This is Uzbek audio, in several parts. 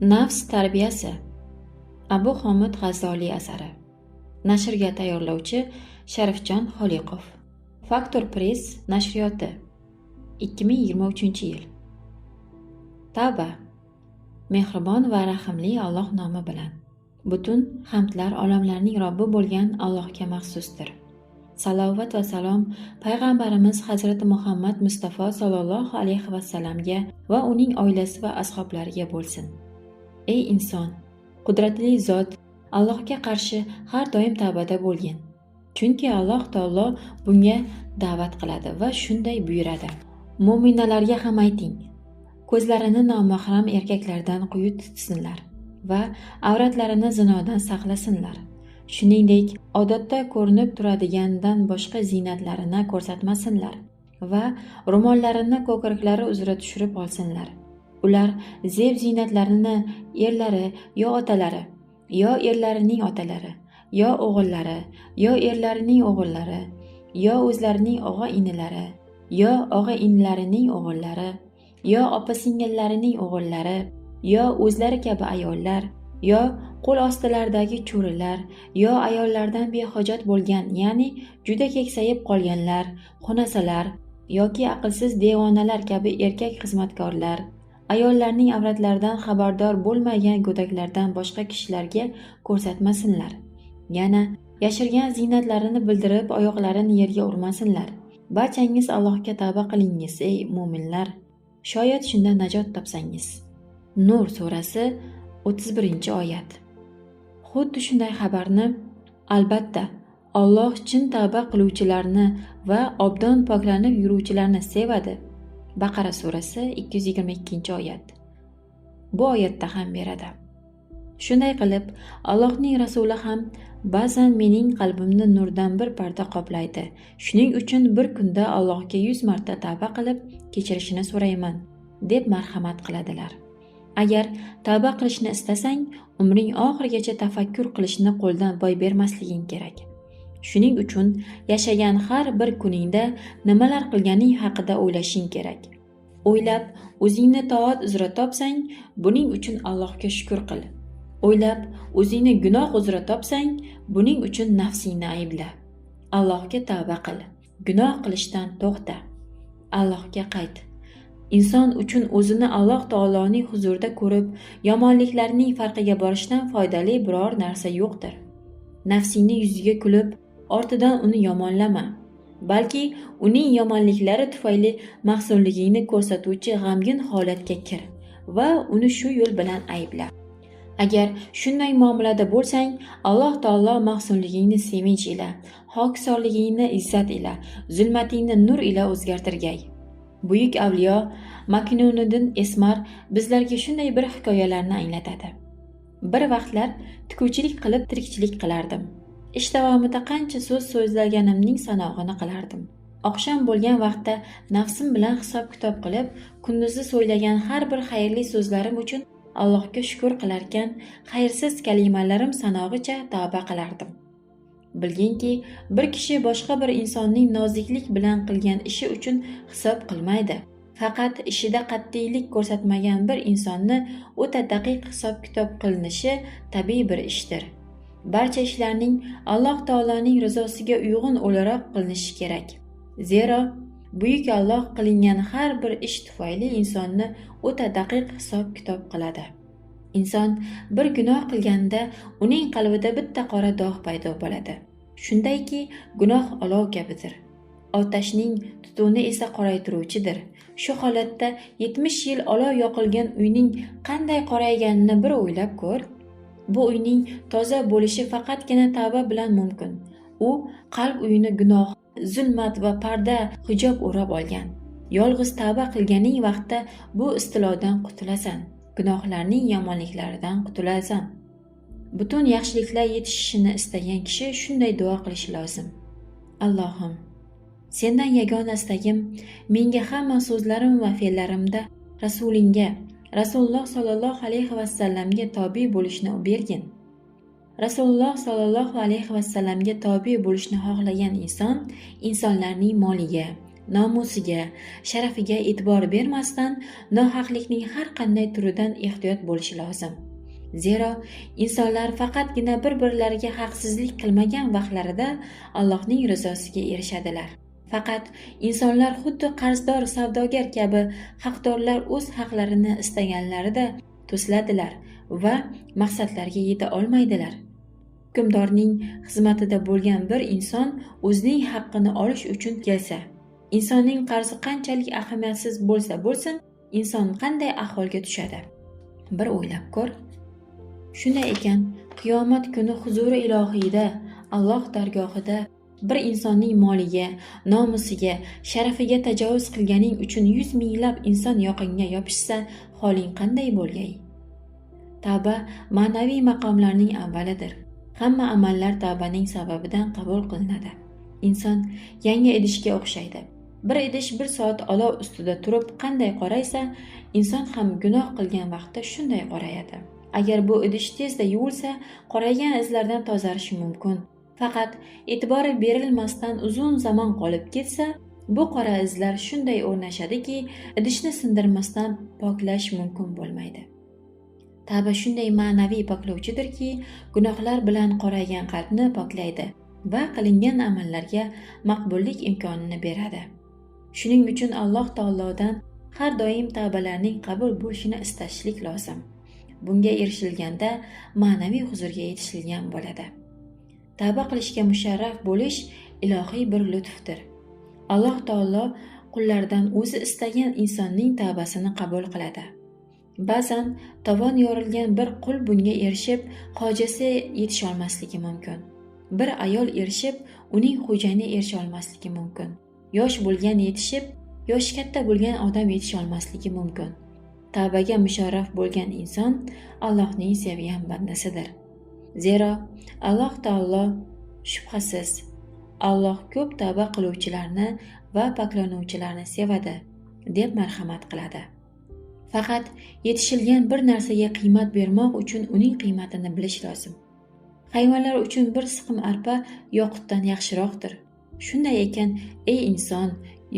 Nafs tarbiyasi. Abu Homid G'azzoliy asari. Nashrga tayyorlovchi Sharifjon Xoliqov. Faktor Press nashriyoti. 2023-yil. Tavba. Mehribon va rahimli Alloh nomi bilan. Butun hamdlar olamlarning Robbi bo'lgan Allohga maxsusdir. Salovat va salom payg'ambarimiz Hazrati Muhammad Mustafa sollallohu alayhi vasallamga va uning oilasi va ashoblariga bo'lsin. Ey inson, qudratli zot Allohga qarshi har doim tavbada bo'lgin. Chunki Alloh taolo bunga da'vat qiladi va shunday buyuradi. Mo'minalarga ham ayting, ko'zlarini nomahram erkaklardan quyi tutsinlar va avratlarini zinodan saqlasinlar. Shuningdek, odatda ko'rinib turadigandan boshqa ziynatlarini ko'rsatmasinlar va ro'mollarini ko'kraklari uzra tushirib olsinlar. Ular zeb ziynatlarini erlari yo otalari, yo erlarining otalari, yo o'g'illari, yo erlarining o'g'illari, yo o'zlarining og'a-inilari, yo og'a-inilarining o'g'illari, yo opa-singillarining o'g'illari, yo o'zlari kabi ayollar, yo qo'l ostilaridagi cho'rilar, yo ayollardan behojat bo'lgan, ya'ni juda keksayib qolganlar, xunasalar yoki aqlsiz devonalar kabi erkak xizmatkorlar, ayollarning avratlaridan xabardor bo'lmagan go'daklardan boshqa kishilarga ko'rsatmasinlar. Yana yashirgan ziynatlarini bildirib, oyoqlarini yerga urmasinlar. Barchangiz Allohga tavba qilingiz, ey mo'minlar. Shoyat shunda najot topsangiz. Nur surasi 31-oyat. Xuddi shunday xabarni albatta Alloh chin tavba qiluvchilarni va obdon poklanib yuruvchilarni sevadi. Baqara surasi 222-oyat. Bu oyatda ham beradi. Shunday qilib, Allohning rasuli ham ba'zan mening qalbimni nurdan bir parda qoplaydi. Shuning uchun bir kunda Allohga 100 marta tavba qilib, kechirishini so'rayman, deb marhamat qiladilar. Agar tavba qilishni istasang, umring oxirigacha tafakkur qilishni qo'ldan boy bermasliging kerak. Shuning uchun yashagan har bir kuningda nimalar qilganing haqida o'ylashing kerak. O'ylab, o'zingni toat uzra topsang, buning uchun Allohga shukr qil. O'ylab, o'zingni gunoh uzra topsang, buning uchun nafsingni aybla. Allohga tavba qil. Gunoh qilishdan to'xta. Allohga qayt. Inson uchun o'zini Alloh taoloning huzurida ko'rib, yomonliklarning farqiga borishdan foydali biror narsa yo'qdir. Nafsingni yuziga kulib, ortidan uni yomonlama, balki uning yomonliklari tufayli mahzunligingni ko'rsatuvchi g'amgin holatga kir va uni shu yo'l bilan aybla. Agar shunday muomalada bo'lsang, Alloh taolo mahzunligingni sevinch ila, hokisorligingni izzat ila, zulmatingni nur ila o'zgartirgay. Buyuk avliyo Maknuniddin Esmar bizlarga shunday bir hikoyalarni anglatadi. Bir vaqtlar tikuvchilik qilib tirikchilik qilardim. Ish davomida qancha so'z so'zlaganimning sanog'ini qilardim. Oqshom bo'lgan vaqtda nafsim bilan hisob-kitob qilib, kunduzi so'ylagan har bir xayrli so'zlarim uchun Allohga shukr qilarkan, xayrsiz kalimalarim sanog'icha tavba qilardim. Bilginki, bir kishi boshqa bir insonning noziklik bilan qilgan ishi uchun hisob qilmaydi. Faqat ishida qat'iylik ko'rsatmagan bir insonni o'ta daqiq hisob-kitob qilinishi tabiiy bir ishdir. Barcha ishlarning Alloh taoloning rizosiga uyg'un o'laroq qilinishi kerak. Zero buyuk Alloh qilingan har bir ish tufayli insonni o'ta daqiq hisob-kitob qiladi. Inson bir gunoh qilganda uning qalbida bitta qora dog' paydo bo'ladi. Shundayki, gunoh olov kabidir. Otashning tutuni esa qoraytiruvchidir. Shu holatda 70 yil olov yoqilgan uyning qanday qorayganini bir o'ylab ko'r. Bu uyning toza bo'lishi faqatgina tavba bilan mumkin. U qalb uyini gunoh, zulmat va parda hijob o'rab olgan. Yolg'iz tavba qilganing vaqtda bu istilodan qutulasan. Gunohlarning yomonliklaridan qutulasan. Butun yaxshiliklar yetishishini istagan kishi shunday duo qilishi lozim. Allohim, sendan yagona istagim menga hamma so'zlarim va fe'llarimda Rasulingga, Rasululloh sollallohu alayhi vasallamga tobi bo'lishni bergin. Rasululloh sollallohu alayhi vasallamga tobi bo'lishni xohlagan inson insonlarning moliga, nomusiga, sharafiga e'tibor bermasdan nohaqlikning har qanday turidan ehtiyot bo'lishi lozim. Zero insonlar faqatgina bir-birlariga haqsizlik qilmagan vaqtlarida Allohning rizosiga erishadilar. Faqat insonlar xuddi qarzdor savdogar kabi haqdorlar o'z haqlarini istaganlarida to'siladilar va maqsadlariga yeta olmaydilar. Hukmdorning xizmatida bo'lgan bir inson o'zining haqqini olish uchun kelsa, insonning qarzi qanchalik ahamiyatsiz bo'lsa bo'lsin, inson qanday ahvolga tushadi? Bir o'ylab ko'r. Shunday ekan, qiyomat kuni huzuri ilohiyda, Alloh dargohida bir insonning moliga, nomusiga, sharafiga tajovuz qilganing uchun 100 minglab inson yoqangga yopishsa, holing qanday bo'lgay? Tavba ma'naviy maqomlarning avvalidir. Hamma amallar tavbaning sababidan qabul qilinadi. Inson yangi idishga o'xshaydi. Bir idish bir soat olov ustida turib qanday qoraysa, inson ham gunoh qilgan vaqtda shunday qorayadi. Agar bu idish tezda yuvilsa, qoraygan izlardan tozarishi mumkin. Faqat e'tibor berilmasdan uzun zamon qolib ketsa, bu qora izlar shunday o'rnashadiki, idishni sindirmasdan poklash mumkin bo'lmaydi. Tavba shunday ma'naviy poklovchidirki, gunohlar bilan qoraygan qalbni poklaydi va qilingan amallarga maqbullik imkonini beradi. Shuning uchun Alloh taolodan har doim tavbalarning qabul bo'lishini istashlik lozim. Bunga erishilganda ma'naviy huzurga yetishilgan bo'ladi. Tavba qilishga musharraf bo'lish ilohiy bir lutfdir. Alloh taolo qullaridan o'zi istagan insonning tavbasini qabul qiladi. Ba'zan tovon yorilgan bir qul bunga erishib, hojasi yetisha olmasligi mumkin. Bir ayol erishib, uning xo'jayini erisha olmasligi mumkin. Yosh bo'lgan yetishib, yoshi katta bo'lgan odam yetisha olmasligi mumkin. Tavbaga musharraf bo'lgan inson Allohning sevgan bandasidir. Zero Alloh taolo shubhasiz Alloh ko'p tavba qiluvchilarni va poklanuvchilarni sevadi, deb marhamat qiladi. Faqat yetishilgan bir narsaga qiymat bermoq uchun uning qiymatini bilish lozim. Hayvonlar uchun bir siqim arpa yoqutdan yaxshiroqdir. Shunday ekan, ey inson,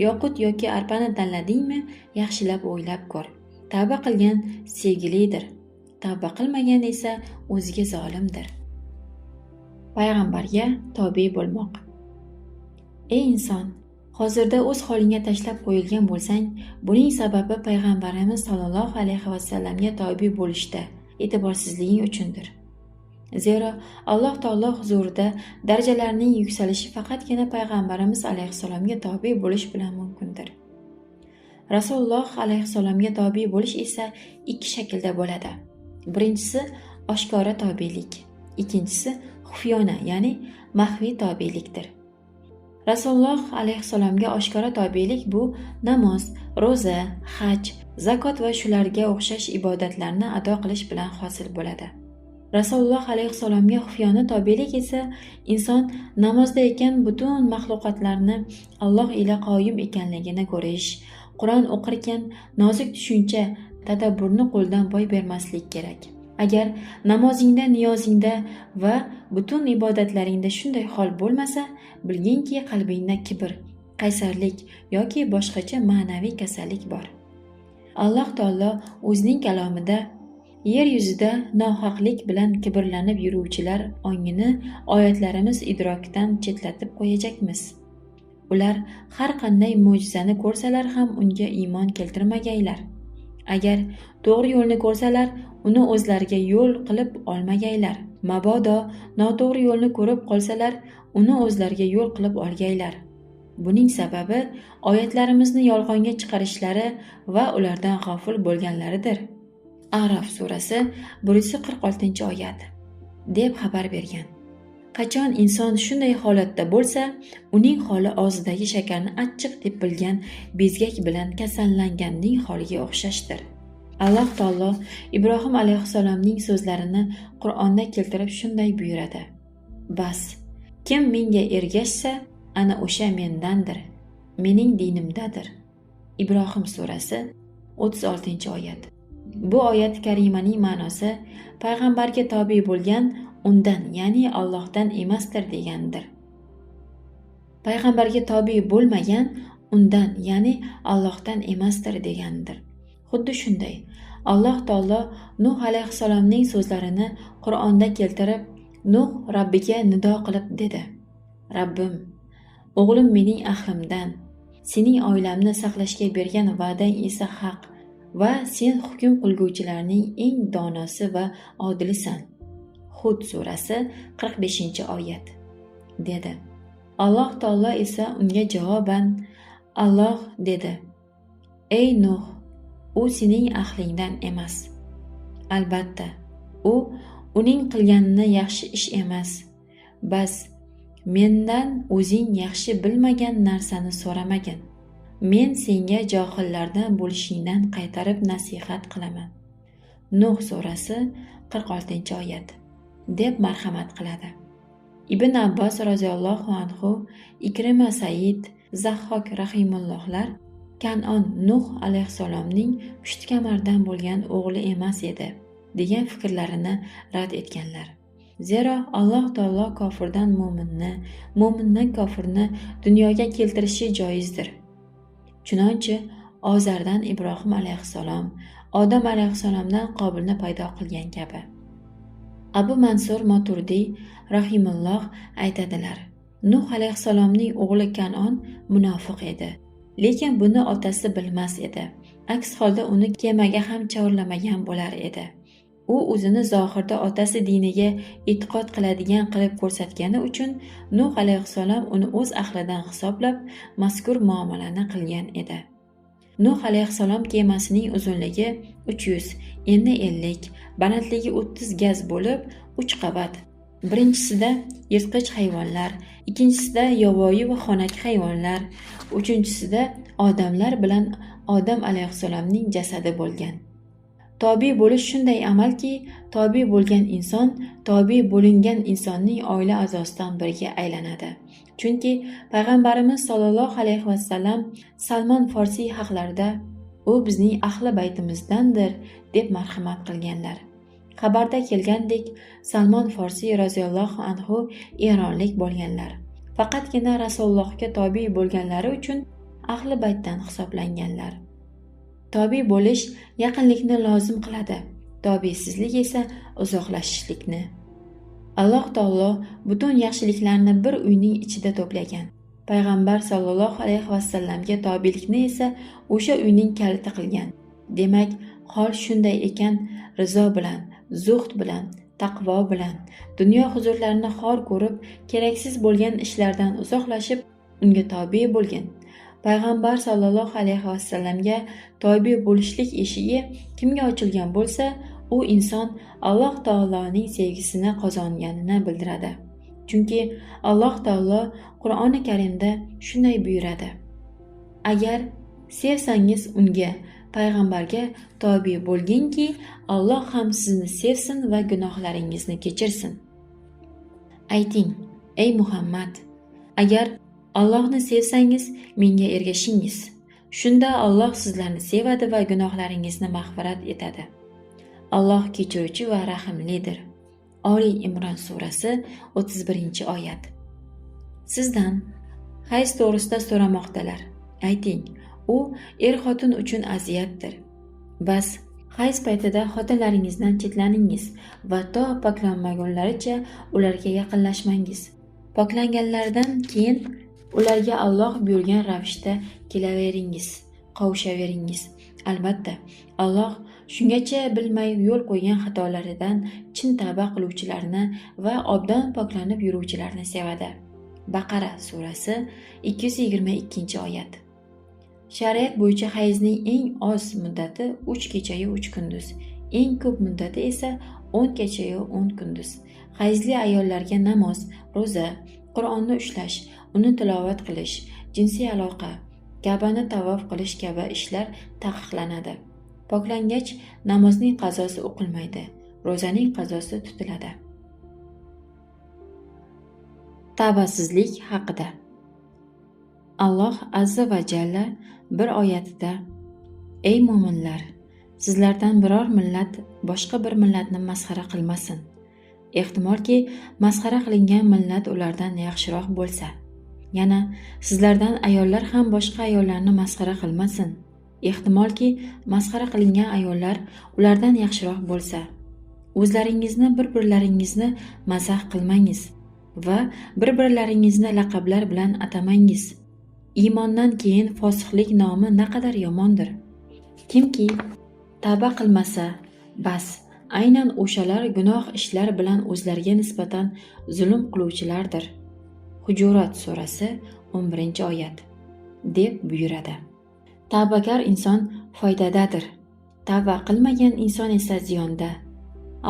yoqut yoki arpani tanladingmi, yaxshilab o'ylab ko'r. Tavba qilgan sevgilidir. Tavba qilmagan esa o'ziga zolimdir. Payg'ambarga tobe bo'lmoq. Ey inson, hozirda o'z holingga tashlab qo'yilgan bo'lsang, buning sababi payg'ambarimiz sollallohu alayhi vasallamga tobe bo'lishda e'tiborsizliging uchundir. Zero Alloh taolo huzurida darajalarning yuksalishi faqatgina payg'ambarimiz alayhissalomga tobe bo'lish bilan mumkindir. Rasululloh alayhissalomga tobe bo'lish esa ikki shaklda bo'ladi. Birinchisi oshkora tobelik, ikkinchisi xufyona, ya'ni maxfiy tobelikdir. Rasululloh alayhissalomga oshkora tobelik bu namoz, ro'za, haj, zakot va shularga o'xshash ibodatlarni ado qilish bilan hosil bo'ladi. Rasululloh alayhissalomga xufyona tobelik esa inson namozda ekan butun maxluqotlarni Alloh ila qoyim ekanligini ko'rish, Qur'on o'qirkan nozik tushuncha, tadabburni qo'ldan boy bermaslik kerak. Agar namozingda, niyozingda va butun ibodatlaringda shunday hol bo'lmasa, bilginki qalbingda kibr, qaysarlik yoki boshqacha ma'naviy kasallik bor. Alloh taolo o'zining kalomida yer yuzida nohaqlik bilan kibrlanib yuruvchilar ongini oyatlarimiz idrokdan chetlatib qo'yajakmiz. Ular har qanday mo'jizani ko'rsalar ham unga iymon keltirmagaylar. Agar to'g'ri yo'lni ko'rsalar, uni o'zlariga yo'l qilib olmagaylar. Mabodo noto'g'ri yo'lni ko'rib qolsalar, uni o'zlariga yo'l qilib olgaylar. Buning sababi oyatlarimizni yolg'onga chiqarishlari va ulardan g'ofil bo'lganlaridir. A'rof surasi 146-oyat deb xabar bergan. Qachon inson shunday holatda bo'lsa, uning holi og'zidagi shakarni achchiq deb bilgan bezgak bilan kasallanganning holiga o'xshashdir. Alloh taolo Ibrohim alayhissalomning so'zlarini Qur'onda keltirib shunday buyuradi: Bas, kim menga ergashsa, ana o'sha mendandir, mening dinimdadir. Ibrohim surasi 36-oyat. Bu oyat karimaning ma'nosi payg'ambarga tobe bo'lgan undan, ya'ni Allohdan emasdir degandir. Payg'ambarga tobe bo'lmagan undan, ya'ni Allohdan emasdir degandir. Xuddi shunday, Alloh taolo Nuh alayhissalomning so'zlarini Qur'onda keltirib, Nuh Rabbiga nido qilib dedi: Rabbim, o'g'lim mening ahlimdan, sening oilamni saqlashga bergan va'dang esa haq va sen hukm qilguvchilarning eng donosi va odilisan. Hud surasi 45-oyat dedi. Alloh taolo esa unga javoban Alloh dedi: Ey Nuh, u sening ahlingdan emas. Albatta, u uning qilganini yaxshi ish emas. Bas, mendan o'zing yaxshi bilmagan narsani so'ramagin. Men senga johillardan bo'lishingdan qaytarib nasihat qilaman. Nuh surasi 46-oyat deb marhamat qiladi. Ibn Abbos roziyallohu anhu, Ikrima Said, Zahhok rahimullohlar Kan'on Nuh alayhissalomning pushtikamardan bo'lgan o'g'li emas edi degan fikrlarini rad etganlar. Zero Alloh taolo kofirdan mo'minni, mo'mindan kofirni dunyoga keltirishi joizdir. Chunonchi Ozardan Ibrohim alayhissalom, Odam alayhissalomdan Qobilni paydo qilgan kabi. Abu Mansur Moturdiy rahimulloh aytadilar: Nuh alayhissalomning o'g'li Kan'on munofiq edi. Lekin buni otasi bilmas edi. Aks holda uni kemaga ham chorlamagan bo'lar edi. U o'zini zohirda otasi diniga e'tiqod qiladigan qilib ko'rsatgani uchun Nuh alayhissalom uni o'z ahlidan hisoblab mazkur muomalani qilgan edi. Nuh alayhissalom kemasining uzunligi 300, eni 50, balandligi 30 gaz bo'lib, 3 qavat. Birinchisida yirtqich hayvonlar, ikkinchisida yovvoyi va xonaki hayvonlar, uchinchisida odamlar bilan Odam alayhissalomning jasadi bo'lgan. Tobi bo'lish shunday amalki, tobi bo'lgan inson tobi bo'lingan insonning oila a'zosidan biriga aylanadi. Chunki payg'ambarimiz sollallohu alayhi vasallam Salmon Forsiy haqlarida u bizning ahli baytimizdandir deb marhamat qilganlar. Xabarda kelgandek, Salmon Forsiy roziyallohu anhu eronlik bo'lganlar. Faqatgina Rasulullohga tobi bo'lganlari uchun ahli baytdan hisoblanganlar. Tobi bo'lish yaqinlikni lozim qiladi, tobisizlik esa uzoqlashishlikni. Alloh taolo butun yaxshiliklarni bir uyning ichida to'plagan. Payg'ambar sollallohu alayhi vasallamga tobilikni esa o'sha uyning kaliti qilgan. Demak, hol shunday ekan, rizo bilan, zuhd bilan, taqvo bilan dunyo huzurlarini xor ko'rib, keraksiz bo'lgan ishlardan uzoqlashib, unga tobi bo'lgin. Payg'ambar sollallohu alayhi vasallamga tobi bo'lishlik eshigi kimga ochilgan bo'lsa, u inson Alloh taoloning sevgisini qozonganini bildiradi. Chunki Alloh taolo Qur'oni Karimda shunday buyuradi: Agar sevsangiz unga, payg'ambarga tobi bo'lginki, Alloh ham sizni sevsin va gunohlaringizni kechirsin. Ayting, ey Muhammad, agar Allohni sevsangiz, menga ergashingiz. Shunda Alloh sizlarni sevadi va gunohlaringizni mag'firat etadi. Alloh kechiruvchi va rahimlidir. Oli Imron surasi 31-oyat. Sizdan hayz to'g'risida so'ramoqdalar. Ayting, u er-xotin uchun aziyatdir. Bas, hayz paytida xotinlaringizdan chetlaningiz va to poklanmagunlaricha ularga yaqinlashmangiz. Poklanganlaridan keyin ularga Alloh buyurgan ravishda kelaveringiz, qovushaveringiz. Albatta, Alloh shungacha bilmay yo'l qo'ygan xatolaridan chin tavba qiluvchilarni va obdan poklanib yuruvchilarni sevadi. Baqara surasi 222-oyat. Shariat bo'yicha hayzning eng oz muddati 3 kechayu 3 kunduz, eng ko'p muddati esa 10 kechayu 10 kunduz. Hayzli ayollarga namoz, ro'za, Qur'onni ushlash, uni tilovat qilish, jinsiy aloqa, Ka'bani tavof qilish kabi ishlar taqiqlanadi. Poklangach namozning qazosi o'qilmaydi, ro'zaning qazosi tutiladi. Tavbasizlik haqida. Alloh azza va jalla bir oyatida: Ey mo'minlar, sizlardan biror millat boshqa bir millatni masxara qilmasin. Ehtimolki, masxara qilingan millat ulardan yaxshiroq bo'lsa. Yana sizlardan ayollar ham boshqa ayollarni masxara qilmasin. Ehtimolki, masxara qilingan ayollar ulardan yaxshiroq bo'lsa. O'zlaringizni bir-birlaringizni mazax qilmangiz va bir-birlaringizni laqablar bilan atamangiz. Iymondan keyin fosiqlik nomi naqadar yomondir. Kimki tavba qilmasa, bas, aynan o'shalar gunoh ishlar bilan o'zlariga nisbatan zulm qiluvchilardir. Hujurat surasi 11-oyat deb buyuradi. Tavbakor inson foydadadir. Tavba qilmagan inson esa ziyonda.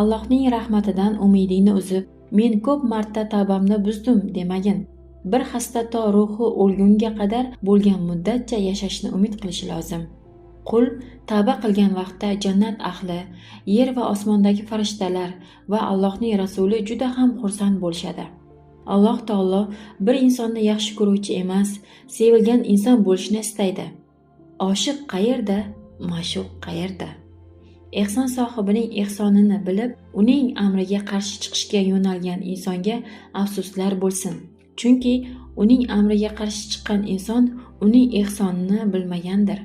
Allohning rahmatidan umidingni uzib, men ko'p marta tavbamni buzdim demagin. Bir xasta to ruhi o'lgunga qadar bo'lgan muddatcha yashashni umid qilishi lozim. Qul tavba qilgan vaqtda jannat ahli, yer va osmondagi farishtalar va Allohning rasuli juda ham xursand bo'lishadi. Alloh taolo bir insonni yaxshi ko'ruvchi emas, sevilgan inson bo'lishni istaydi. Oshiq qayerda, ma'shuq qayerda? Ehson sohibining ehsonini bilib, uning amriga qarshi chiqishga yo'nalgan insonga afsuslar bo'lsin. Chunki uning amriga qarshi chiqqan inson uning ehsonini bilmagandir.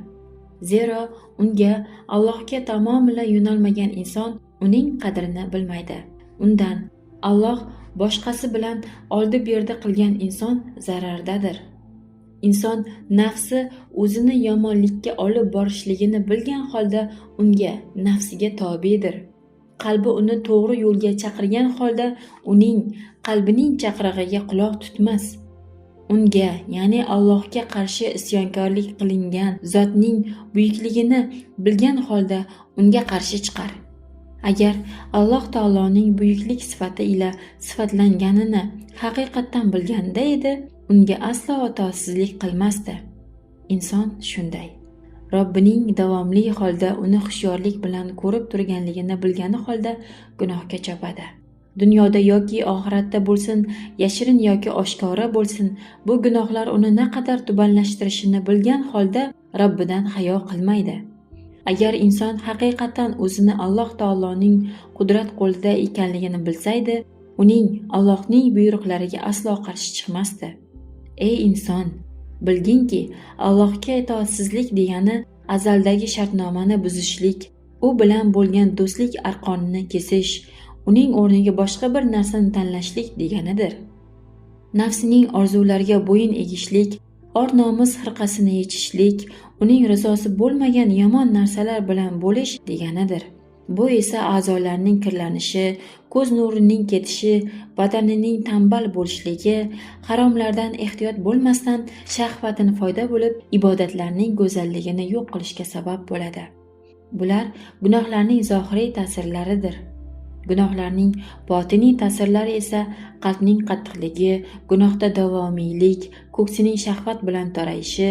Zero unga Allohga tamomila yo'nalmagan inson uning qadrini bilmaydi. Undan Alloh boshqasi bilan oldi-berdi qilgan inson zarardadir. Inson nafsi o'zini yomonlikka olib borishligini bilgan holda unga, nafsiga tobedir. Qalbi uni to'g'ri yo'lga chaqirgan holda uning qalbining chaqirig'iga quloq tutmas. Unga, ya'ni Allohga qarshi isyonkorlik qilingan zotning buyukligini bilgan holda unga qarshi chiqar. Agar Alloh taoloning buyuklik sifati ila sifatlanganini haqiqatdan bilganda edi, unga aslo itoatsizlik qilmasdi. Inson shunday. Robbining davomli holda uni hushyorlik bilan ko'rib turganligini bilgani holda gunohga chopadi. Dunyoda yoki oxiratda bo'lsin, yashirin yoki oshkora bo'lsin, bu gunohlar uni naqadar tubanlashtirishini bilgan holda Robbidan hayo qilmaydi. Agar inson haqiqatan o'zini Alloh taoloning qudrat qo'lida ekanligini bilsaydi, uning Allohning buyruqlariga aslo qarshi chiqmasdi. Ey inson, bilginki, Allohga itoatsizlik degani azaldagi shartnomani buzishlik, u bilan bo'lgan do'stlik arqonini kesish, uning o'rniga boshqa bir narsani tanlashlik deganidir. Nafsining orzulariga bo'yin egishlik, or-nomus xirqasini yechishlik, uning rizosi bo'lmagan yomon narsalar bilan bo'lish deganidir. Bu esa a'zolarning kirlanishi, ko'z nurining ketishi, badanining tambal bo'lishligi, haromlardan ehtiyot bo'lmasdan shahvatini foyda bo'lib, ibodatlarning go'zalligini yo'q qilishga sabab bo'ladi. Bular gunohlarning zohiriy ta'sirlaridir. Gunohlarning botiniy ta'sirlari esa qalbning qattiqligi, gunohda davomiylik, ko'ksining shahvat bilan torayishi,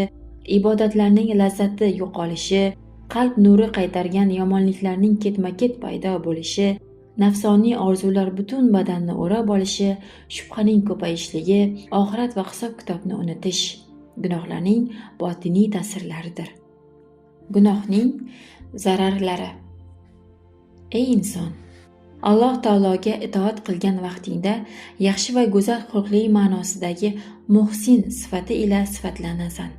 ibodatlarning lazzati yo'qolishi, qalb nuri qaytargan yomonliklarning ketma-ket paydo bo'lishi, nafsoniy orzular butun badanni o'rab olishi, shubhaning ko'payishligi, oxirat va hisob-kitobni unutish gunohlarning botiniy ta'sirlaridir. Gunohning zararlari. Ey inson, Alloh taologa itoat qilgan vaqtingda yaxshi va go'zal xulqli ma'nosidagi muhsin sifati ila sifatlanasan.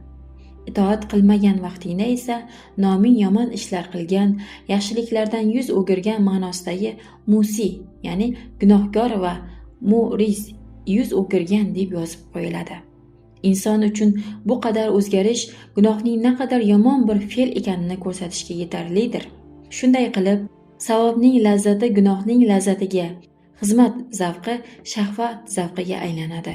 Itoat qilmagan vaqtingda esa noming yomon ishlar qilgan, yaxshiliklardan yuz o'girgan ma'nosidagi musi, ya'ni gunohkor va muris, yuz o'girgan deb yozib qo'yiladi. Inson uchun bu qadar o'zgarish gunohning naqadar yomon bir fe'l ekanini ko'rsatishga yetarlidir. Shunday qilib, savobning lazzati gunohning lazzatiga, xizmat zavqi shahvat zavqiga aylanadi.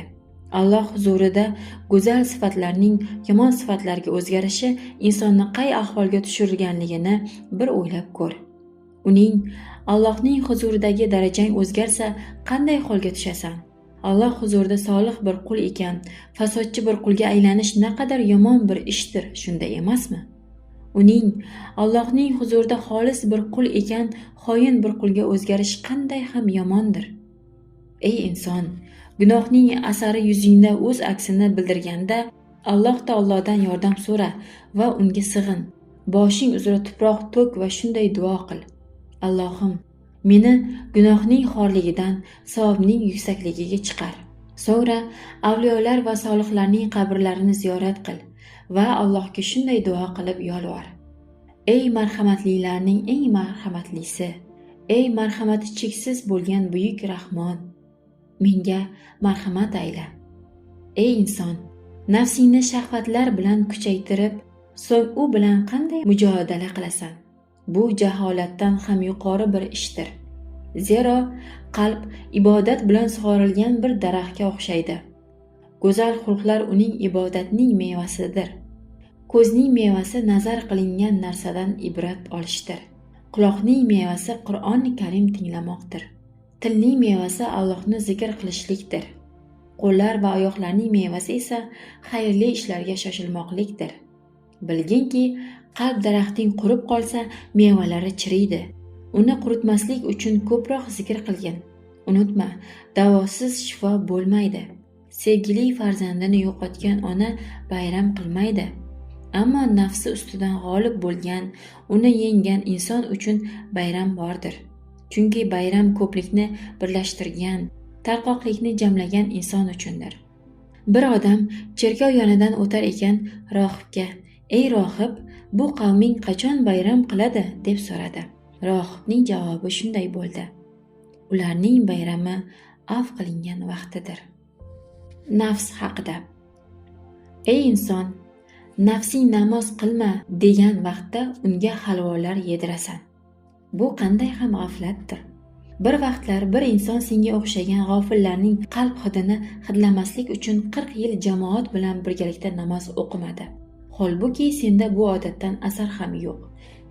Alloh huzurida go'zal sifatlarning yomon sifatlarga o'zgarishi insonni qay ahvolga tushirganligini bir o'ylab ko'r. Uning Allohning huzuridagi darajang o'zgarsa, qanday holga tushasan? Alloh huzurida solih bir qul ekan, fasodchi bir qulga aylanish naqadar yomon bir ishdir, shunday emasmi? Uning Allohning huzurida xolis bir qul ekan, xoin bir qulga o'zgarish qanday ham yomondir. Ey inson, gunohning asari yuzingda o'z aksini bildirganda Alloh taolodan yordam so'ra va unga sig'in. Boshing uzra tuproq to'k va shunday duo qil: Allohim, meni gunohning xorligidan savobning yuksakligiga chiqar. So'ngra avliyolar va solihlarning qabrlarini ziyorat qil va Allohga shunday duo qilib yolvor. Ey marhamatlilarning eng marhamatlisi, ey marhamati cheksiz bo'lgan buyuk Rahmon, menga marhamat ayla. Ey inson, nafsingni shahvatlar bilan kuchaytirib, so'ng u bilan qanday mujodala qilasan? Bu jaholatdan ham yuqori bir ishdir. Zero qalb ibodat bilan sug'orilgan bir daraxtga o'xshaydi. Go'zal xulqlar uning ibodatning mevasidir. Ko'zning mevasi nazar qilingan narsadan ibrat olishdir. Quloqning mevasi Qur'oni Karim tinglamoqdir. Tilning mevasi Allohni zikr qilishlikdir. Qo'llar va oyoqlarning mevasi esa xayrli ishlarga shoshilmoqlikdir. Bilginki, qalb daraxting qurib qolsa, mevalari chiriydi. Uni quritmaslik uchun ko'proq zikr qilgin. Unutma, davosiz shifo bo'lmaydi. Sevgili farzandini yo'qotgan ona bayram qilmaydi. Ammo nafsi ustidan g'olib bo'lgan, uni yenggan inson uchun bayram bordir. Chunki bayram ko'plikni birlashtirgan, tarqoqlikni jamlagan inson uchundir. Bir odam cherkov yonidan o'tar ekan, rohibga: "Ey rohib, bu qavming qachon bayram qiladi?" deb so'radi. Rohibning javobi shunday bo'ldi: "Ularning bayrami afv qilingan vaqtidir." Nafs haqida. Ey inson, nafsing namoz qilma degan vaqtda unga halvolar yedirasan. Bu qanday ham g'aflatdir. Bir vaqtlar bir inson senga o'xshagan g'ofillarning qalb hidini hidlamaslik uchun 40 yil jamoat bilan birgalikda namoz o'qimadi. Holbuki senda bu odatdan asar ham yo'q.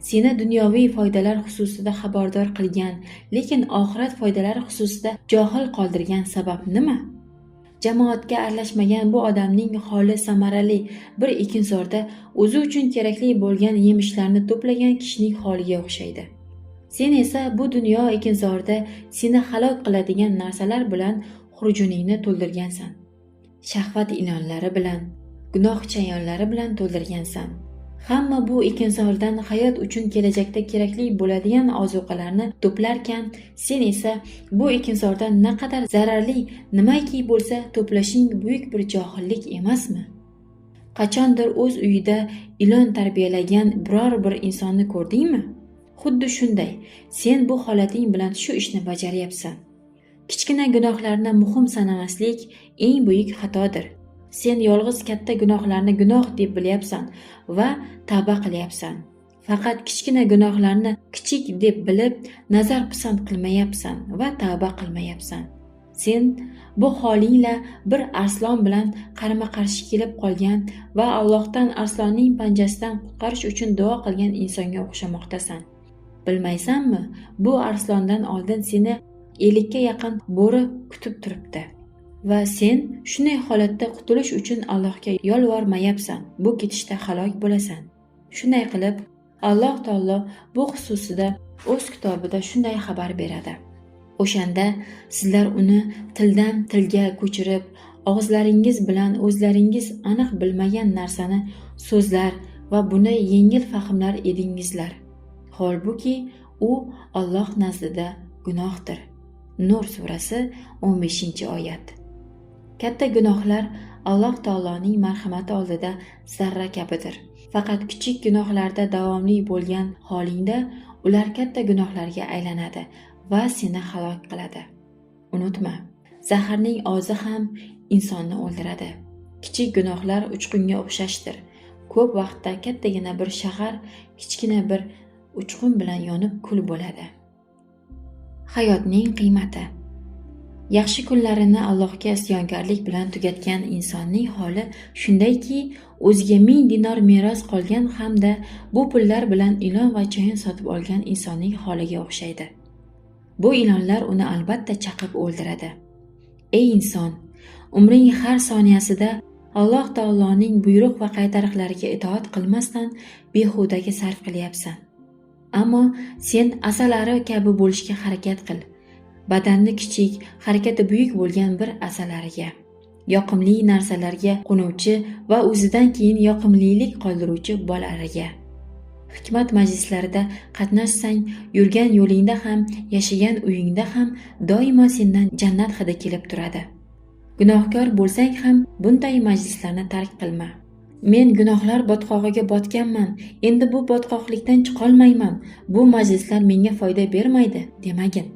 Seni dunyoviy foydalar xususida xabardor qilgan, lekin oxirat foydalari xususida johil qoldirgan sabab nima? Jamoatga aralashmagan bu odamning holi samarali bir ekinzorda o'zi uchun kerakli bo'lgan yemishlarni to'plagan kishining holiga o'xshaydi. Sen esa bu dunyo ekinzorida seni halok qiladigan narsalar bilan xurjuningni to'ldirgansan. Shahvat ilonlari bilan, gunoh chayonlari bilan to'ldirgansan. Hamma bu ekinzordan hayot uchun kelajakda kerakli bo'ladigan ozuqalarni to'plarkan, sen esa bu ekinzordan naqadar zararli nimaki bo'lsa to'plashing buyuk bir johillik emasmi? Qachondir o'z uyida ilon tarbiyalagan biror bir insonni ko'rdingmi? Xuddi shunday, sen bu holating bilan shu ishni bajaryapsan. Kichkina gunohlarni muhim sanamaslik eng buyuk xatodir. Sen yolg'iz katta gunohlarni gunoh deb bilyapsan va tavba qilyapsan. Faqat kichkina gunohlarni kichik deb bilib, nazar pisand qilmayapsan va tavba qilmayapsan. Sen bu holingla bir arslon bilan qarama-qarshi kelib qolgan va Allohdan arslonning panjasidan qutqarish uchun duo qilgan insonga o'xshamoqdasan. Bilmaysanmi, bu arslondan oldin seni 50 ga yaqin bo'ri kutib turibdi. Va sen shunday holatda qutulish uchun Allohga yolvormayapsan, bu ketishda halok bo'lasan. Shunday qilib, Alloh taolo bu xususida o'z kitobida shunday xabar beradi. O'shanda sizlar uni tildan tilga ko'chirib, og'izlaringiz bilan o'zlaringiz aniq bilmagan narsani so'zlar va buni yengil fahmlar edingizlar. Holbuki u Alloh nazdida gunohdir. Nur surasi 15-oyat. Katta gunohlar Alloh taoloning marhamati oldida zarra kabidir. Faqat kichik gunohlarda davomli bo'lgan holingda ular katta gunohlarga aylanadi va seni halok qiladi. Unutma, zaharning ozi ham insonni o'ldiradi. Kichik gunohlar uchqunga o'xshashdir. Ko'p vaqtda kattagina bir shahar kichkina bir uchqun bilan yonib kul bo'ladi. Hayotning qiymati. Yaxshi kunlarini Allohga isyonkorlik bilan tugatgan insonning holi shundayki, o'ziga 1000 dinor meros qolgan hamda bu pullar bilan ilon va chayon sotib olgan insonning holiga o'xshaydi. Bu ilonlar uni albatta chaqib o'ldiradi. Ey inson, umring har soniyasida Alloh taoloning buyruq va qaytariqlariga itoat qilmasdan behudaga sarf qilyapsan. Ammo sen asalari kabi bo'lishga harakat qil. Badanni kichik, harakati buyuk bo'lgan bir asalariga, yoqimli narsalarga qo'nuvchi va o'zidan keyin yoqimlilik qoldiruvchi bolariga. Hikmat majlislarida qatnashsang, yurgan yo'lingda ham, yashagan uyingda ham doimo sendan jannat hidi kelib turadi. Gunohkor bo'lsang ham bunday majlislarni tark qilma. Men gunohlar botqog'iga botganman, endi bu botqoqlikdan chiqolmayman, bu majlislar menga foyda bermaydi demagin.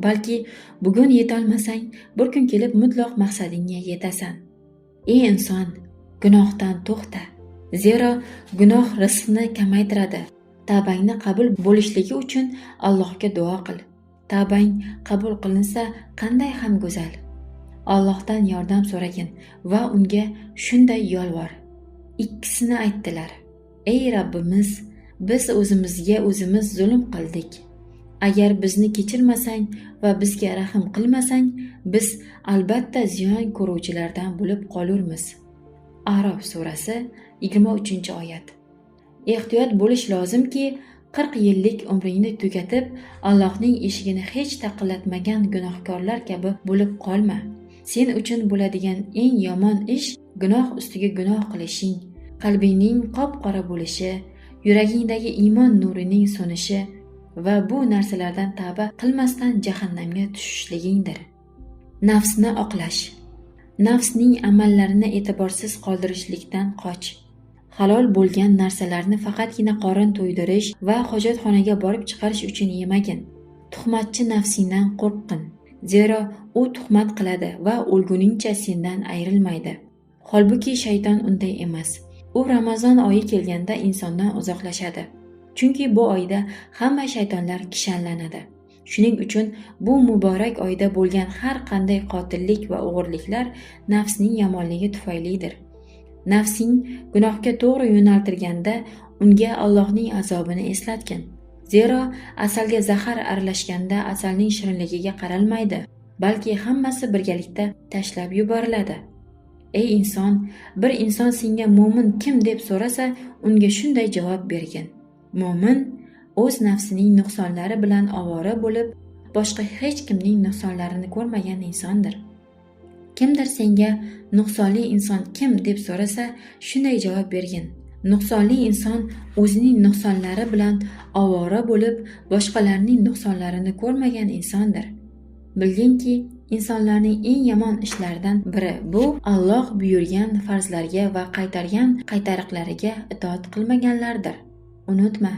Balki bugun yetolmasang, bir kun kelib mutlaq maqsadingga yetasan. Ey inson, gunohdan to'xta. Zero gunoh rizqni kamaytiradi. Tavbangni qabul bo'lishligi uchun Allohga duo qil. Tavbang qabul qilinsa qanday ham go'zal. Allohdan yordam so'ragin va unga shunday yolvor. Ikkisini aytdilar: Ey Rabbimiz, biz o'zimizga o'zimiz zulm qildik. Agar bizni kechirmasang va bizga rahm qilmasang, biz albatta ziyon ko'ruvchilardan bo'lib qolurmiz. A'rof surasi 23-oyat. Ehtiyot bo'lish lozimki, 40 yillik umringni tugatib, Allohning eshigini hech taqillatmagan gunohkorlar kabi bo'lib qolma. Sen uchun bo'ladigan eng yomon ish gunoh ustiga gunoh qilishing, qalbingning qop-qora bo'lishi, yuragingdagi iymon nurining so'nishi va bu narsalardan tavba qilmasdan jahannamga tushishligingdir. Nafsni oqlash. Nafsning amallarini e'tiborsiz qoldirishlikdan qoch. Halol bo'lgan narsalarni faqatgina qorin to'ydirish va hojatxonaga borib chiqarish uchun yemagin. Tuhmatchi nafsingdan qo'rqqin. Zero u tuhmat qiladi va o'lguningcha sendan ayrilmaydi. Holbuki shayton unday emas. U Ramazon oyi kelganda insondan uzoqlashadi. Chunki bu oyda hamma shaytonlar kishanlanadi. Shuning uchun bu muborak oyda bo'lgan har qanday qotillik va o'g'irliklar nafsning yomonligi tufaylidir. Nafsing gunohga to'g'ri yo'naltirganda unga Allohning azobini eslatgin. Zero asalga zahar aralashganda asalning shirinligiga qaralmaydi, balki hammasi birgalikda tashlab yuboriladi. Ey inson, bir inson senga mo'min kim deb so'rasa, unga shunday javob bergin: Mo'min o'z nafsining nuqsonlari bilan ovora bo'lib, boshqa hech kimning nuqsonlarini ko'rmagan insondir. Kimdir senga nuqsonli inson kim deb so'rasa, shunday javob bergin: Nuqsonli inson o'zining nuqsonlari bilan ovora bo'lib, boshqalarning nuqsonlarini ko'rmagan insondir. Bilginki, insonlarning eng yomon ishlaridan biri bu Alloh buyurgan farzlarga va qaytargan qaytariqlariga itoat qilmaganlardir. Unutma,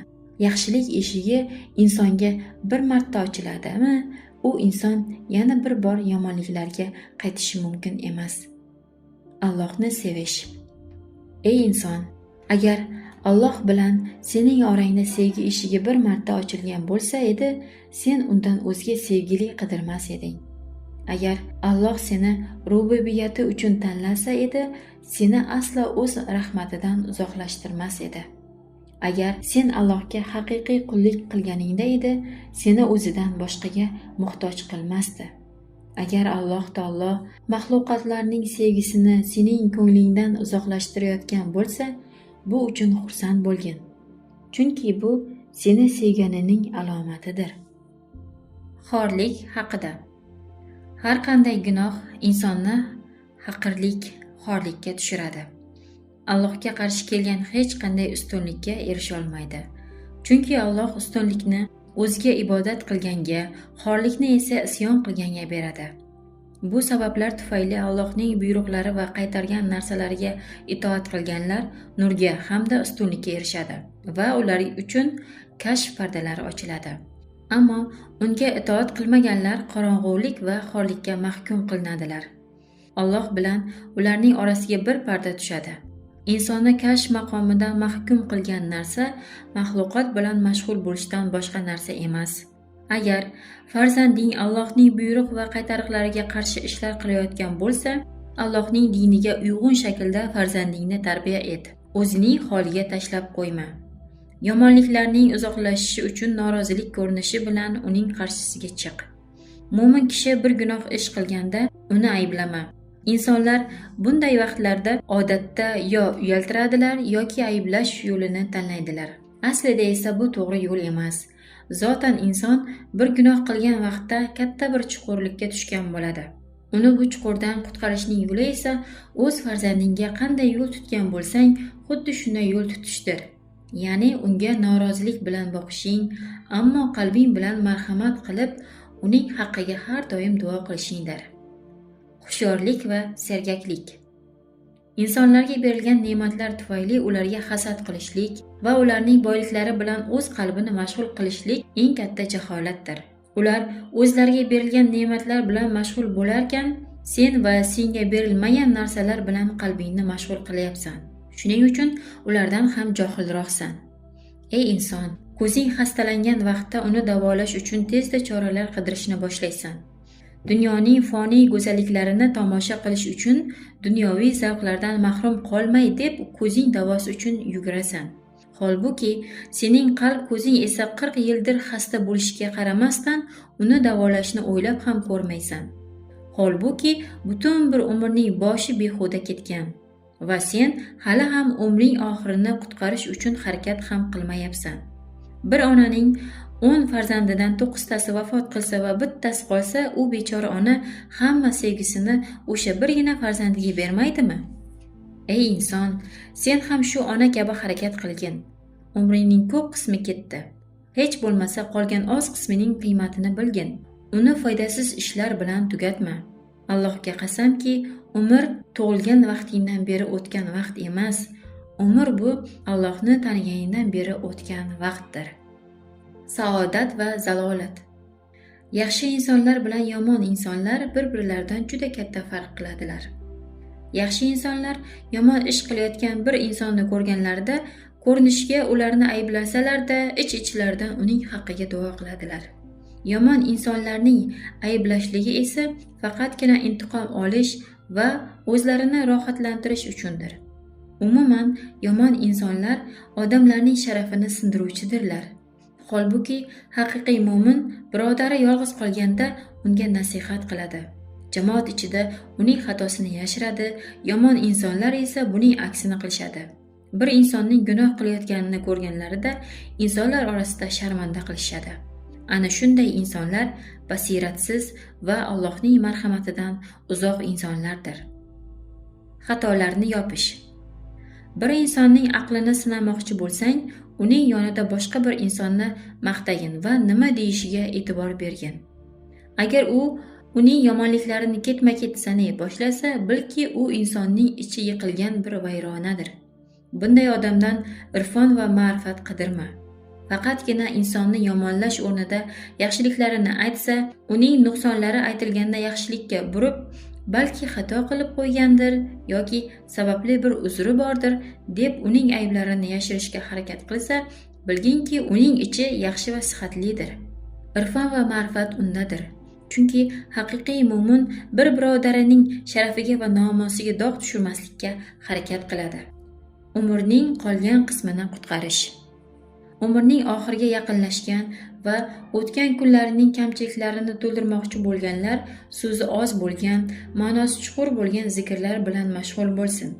yaxshilik eshigi insonga bir marta ochiladimi, u inson yana bir bor yomonliklarga qaytishi mumkin emas. Allohni sevish. Ey inson, agar Alloh bilan sening orangda sevgi eshigi bir marta ochilgan bo'lsa edi, sen undan o'zga sevgili qidirmas eding. Agar Alloh seni rububiyati uchun tanlasa edi, seni aslo o'z rahmatidan uzoqlashtirmas edi. Agar sen Allohga haqiqiy qullik qilganingda edi, seni o'zidan boshqaga muhtoj qilmasdi. Agar Alloh taolo maxluqotlarning sevgisini sening ko'nglingdan uzoqlashtirayotgan bo'lsa, bu uchun xursand bo'lgin. Chunki bu seni sevganining alomatidir. Xorlik haqida. Har qanday gunoh insonni haqirlik, xorlikka tushiradi. Allohga qarshi kelgan hech qanday ustunlikka erisha olmaydi. Chunki Alloh ustunlikni o'ziga ibodat qilganga, xorlikni esa isyon qilganga beradi. Bu sabablar tufayli Allohning buyruqlari va qaytargan narsalariga itoat qilganlar nurga hamda ustunlikka erishadi va ular uchun kashf pardalari ochiladi. Ammo unga itoat qilmaganlar qorong'ulik va xorlikka mahkum qilinadilar. Alloh bilan ularning orasiga bir parda tushadi. Insonni kashf maqomida mahkum qilgan narsa maxluqot bilan mashg'ul bo'lishdan boshqa narsa emas. Agar farzanding Allohning buyruq va qaytariqlariga qarshi ishlar qilayotgan bo'lsa, Allohning diniga uyg'un shaklda farzandingni tarbiya et. O'zining holiga tashlab qo'yma. Yomonliklarning uzoqlashishi uchun norozilik ko'rinishi bilan uning qarshisiga chiq. Mo'min kishi bir gunoh ish qilganda uni ayblama. Insonlar bunday vaqtlarda odatda yo uyaltiradilar yoki ayblash yo'lini tanlaydilar. Aslida esa bu to'g'ri yo'l emas. Zotan inson bir gunoh qilgan vaqtda katta bir chuqurlikka tushgan bo'ladi. Uni bu chuqurdan qutqarishning yo'li esa o'z farzandingga qanday yo'l tutgan bo'lsang, xuddi shunday yo'l tutishdir. Ya'ni unga norozilik bilan boqishing, ammo qalbing bilan marhamat qilib, uning haqqiga har doim duo qilishingdir. Hushyorlik va sergaklik. Insonlarga berilgan ne'matlar tufayli ularga hasad qilishlik va ularning boyliklari bilan o'z qalbini mashg'ul qilishlik eng katta jaholatdir. Ular o'zlariga berilgan ne'matlar bilan mashg'ul bo'larkan, sen va senga berilmagan narsalar bilan qalbingni mashg'ul qilyapsan. Shuning uchun ulardan ham johilroqsan. Ey inson, ko'zing xastalangan vaqtda uni davolash uchun tezda choralar qidirishni boshlaysan. Dunyoning foniy go'zalliklarini tomosha qilish uchun dunyoviy zavqlardan mahrum qolmay deb ko'zing davosi uchun yugurasan. Holbuki, sening qalb ko'zing esa 40 yildir xasta bo'lishiga qaramasdan uni davolashni o'ylab ham ko'rmaysan. Holbuki, butun bir umrning boshi behuda ketgan va sen hali ham umring oxirini qutqarish uchun harakat ham qilmayapsan. Bir onaning 10 farzandidan 9 tasi vafot qilsa va bittasi qolsa, u bechora ona hamma sevgisini o'sha birgina farzandiga bermaydimi? Ey inson, sen ham shu ona kabi harakat qilgin. Umringning ko'p qismi ketdi. Hech bo'lmasa qolgan oz qismining qiymatini bilgin. Uni foydasiz ishlar bilan tugatma. Allohga qasamki, umr tug'ilgan vaqtingdan beri o'tgan vaqt emas. Umr bu Allohni taniganingdan beri o'tgan vaqtdir. Saodat va zalolat. Yaxshi insonlar bilan yomon insonlar bir-birlaridan juda katta farq qiladilar. Yaxshi insonlar yomon ish qilayotgan bir insonni ko'rganlarida ko'rinishga ularni ayblasalar-da, ich-ichlaridan uning haqqiga duo qiladilar. Yomon insonlarning ayblashligi esa faqatgina intiqom olish va o'zlarini rohatlantirish uchundir. Umuman, yomon insonlar odamlarning sharafini sindiruvchidirlar. Holbuki, haqiqiy mo'min birodari yolg'iz qolganda unga nasihat qiladi. Jamoat ichida uning xatosini yashiradi, yomon insonlar esa buning aksini qilishadi. Bir insonning gunoh qilayotganini ko'rganlarida insonlar orasida sharmanda qilishadi. Ana shunday insonlar basiratsiz va Allohning marhamatidan uzoq insonlardir. Xatolarni yopish. Bir insonning aqlini sinamoqchi bo'lsang, uning yonida boshqa bir insonni maqtagin va nima deyishiga e'tibor bergin. Agar u uning yomonliklarini ketma-ket sanay boshlasa, bilki u insonning ichi yiqilgan bir vayronadir. Bunday odamdan irfon va ma'rifat qidirma. Faqatgina insonni yomonlash o'rnida yaxshiliklarini aytsa, uning nuqsonlari aytilganda yaxshilikka burib, balki xato qilib qo'ygandir yoki sababli bir uzri bordir deb uning ayblarini yashirishga harakat qilsa, bilginki uning ichi yaxshi va sihatlidir. Irfon va ma'rifat undadir. Chunki haqiqiy mo'min bir birodarining sharafiga va nomusiga dog' tushirmaslikka harakat qiladi. Umrning qolgan qismini qutqarish. Umrning oxiriga yaqinlashgan va o'tgan kunlarining kamchiliklarini to'ldirmoqchi bo'lganlar so'zi oz bo'lgan, ma'nosi chuqur bo'lgan zikrlar bilan mashg'ul bo'lsin.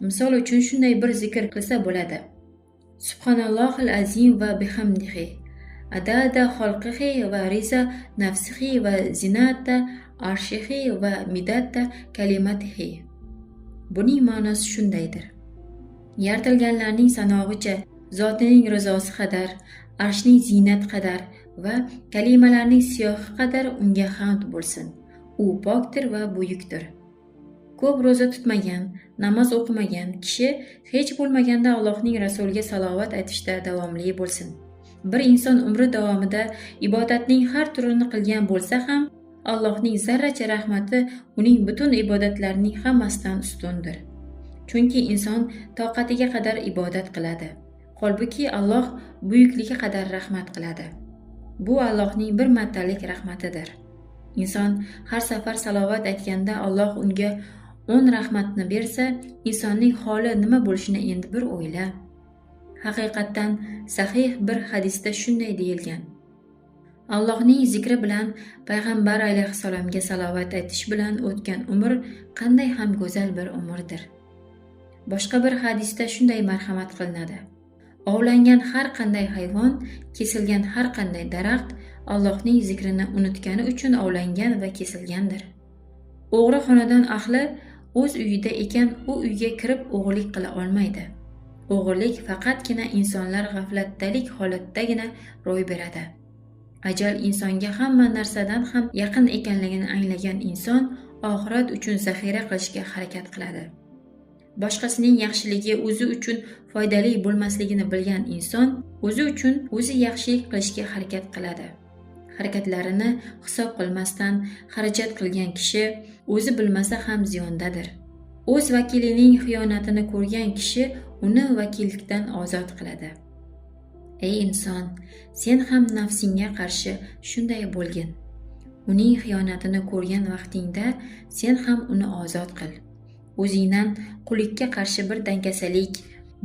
Misol uchun shunday bir zikr qilsa bo'ladi. Subhanallohil azim va bihamdihi, adada xalqihi va riza nafsihi va zinata arshihi va midata kalimatihi. Buning ma'nosi shundaydir. Yaratilganlarning sanog'icha zotining rizosi qadar, arshning ziynat qadar va kalimalarning siyohi qadar unga hamd bo'lsin. U pokdir va buyukdir. Ko'p ro'za tutmagan, namoz o'qimagan kishi hech bo'lmaganda Allohning rasuliga salovat aytishda davomli bo'lsin. Bir inson umri davomida ibodatning har turini qilgan bo'lsa ham, Allohning zarracha rahmati uning butun ibodatlarining hammasidan ustundir. Chunki inson toqatiga qadar ibodat qiladi. Holbuki Alloh buyukligi qadar rahmat qiladi. Bu Allohning bir martalik rahmatidir. Inson har safar salovat aytganda Alloh unga 10 rahmatni bersa, insonning holi nima bo'lishini endi bir o'yla. Haqiqatdan sahih bir hadisda shunday deyilgan. Allohning zikri bilan payg'ambar alayhissalomga salovat aytish bilan o'tgan umr qanday ham go'zal bir umrdir. Boshqa bir hadisda shunday marhamat qilinadi. Ovlangan har qanday hayvon, kesilgan har qanday daraxt Allohning zikrini unutgani uchun ovlangan va kesilgandir. O'g'ri xonadon ahli o'z uyida ekan, u uyga kirib o'g'rilik qila olmaydi. O'g'irlik faqatgina insonlar g'aflatdalik holatdagina ro'y beradi. Ajal insonga hamma narsadan ham yaqin ekanligini anglagan inson oxirat uchun zaxira qilishga harakat qiladi. Boshqasining yaxshiligi o'zi uchun foydali bo'lmasligini bilgan inson o'zi uchun o'zi yaxshilik qilishga harakat qiladi. Harakatlarini hisob qilmasdan xarajat qilgan kishi o'zi bilmasa ham ziyondadir. O'z vakilining xiyonatini ko'rgan kishi uni vakillikdan ozod qiladi. Ey inson, sen ham nafsingga qarshi shunday bo'lgin. Uning xiyonatini ko'rgan vaqtingda sen ham uni ozod qil. O'zingdan qullikka qarshi bir dangasalik,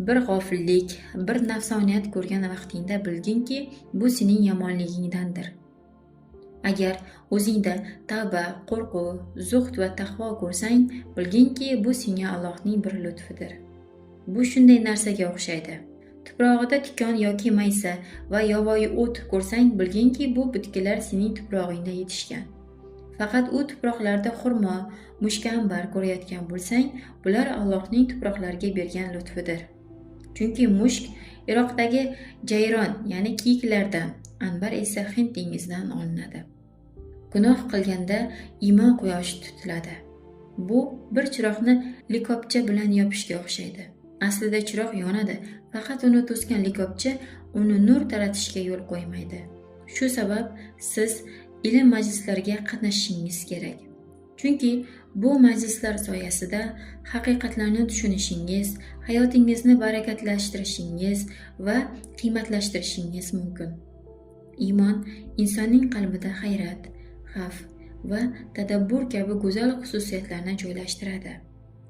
bir g'ofillik, bir nafsoniyat ko'rgan vaqtingda bilginki, bu sening yomonligingdandir. Agar o'zingda tavba, qo'rquv, zuhd va taqvo ko'rsang, bilginki, bu senga Allohning bir lutfidir. Bu shunday narsaga o'xshaydi. Tuprog'ida tikon yoki maysa va yovvoyi o't ko'rsang, bilginki, bu bitkilar sening tuprog'ingda yetishgan. Faqat u tuproqlarda xurmo, mushkanbar ko'rayotgan bo'lsang, bular Allohning tuproqlarga bergan lutfidir. Chunki mushk Iroqdagi jayron, ya'ni kiyiklardan, anbar esa Hind dengizidan olinadi. Gunoh qilganda iymon quyoshi tutiladi. Bu bir chiroqni likopcha bilan yopishga o'xshaydi. Aslida chiroq yonadi, faqat uni to'sgan likopcha uni nur taratishga yo'l qo'ymaydi. Shu sabab siz ilm majlislariga qatnashishingiz kerak. Chunki bu majlislar soyasida haqiqatlarni tushunishingiz, hayotingizni barakatlashtirishingiz va qiymatlashtirishingiz mumkin. Iymon insonning qalbida hayrat, xavf va tadabbur kabi go'zal xususiyatlarni joylashtiradi.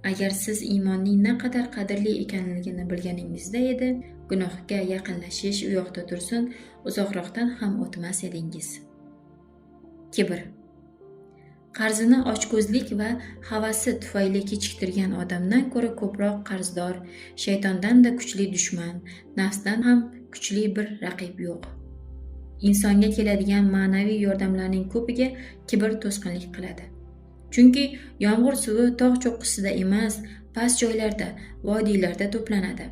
Agar siz iymonning naqadar qadrli ekanligini bilganingizda edi, gunohga yaqinlashish u yoqda tursin, uzoqroqdan ham o'tmas edingiz. Kibr. Qarzini ochko'zlik va havasi tufayli kechiktirgan odamdan ko'ra ko'proq qarzdor, shaytondan-da kuchli dushman, nafsdan ham kuchli bir raqib yo'q. Insonga keladigan ma'naviy yordamlarning ko'piga kibr to'sqinlik qiladi. Chunki yomg'ir suvi tog' cho'qqisida emas, past joylarda, vodiylarda to'planadi.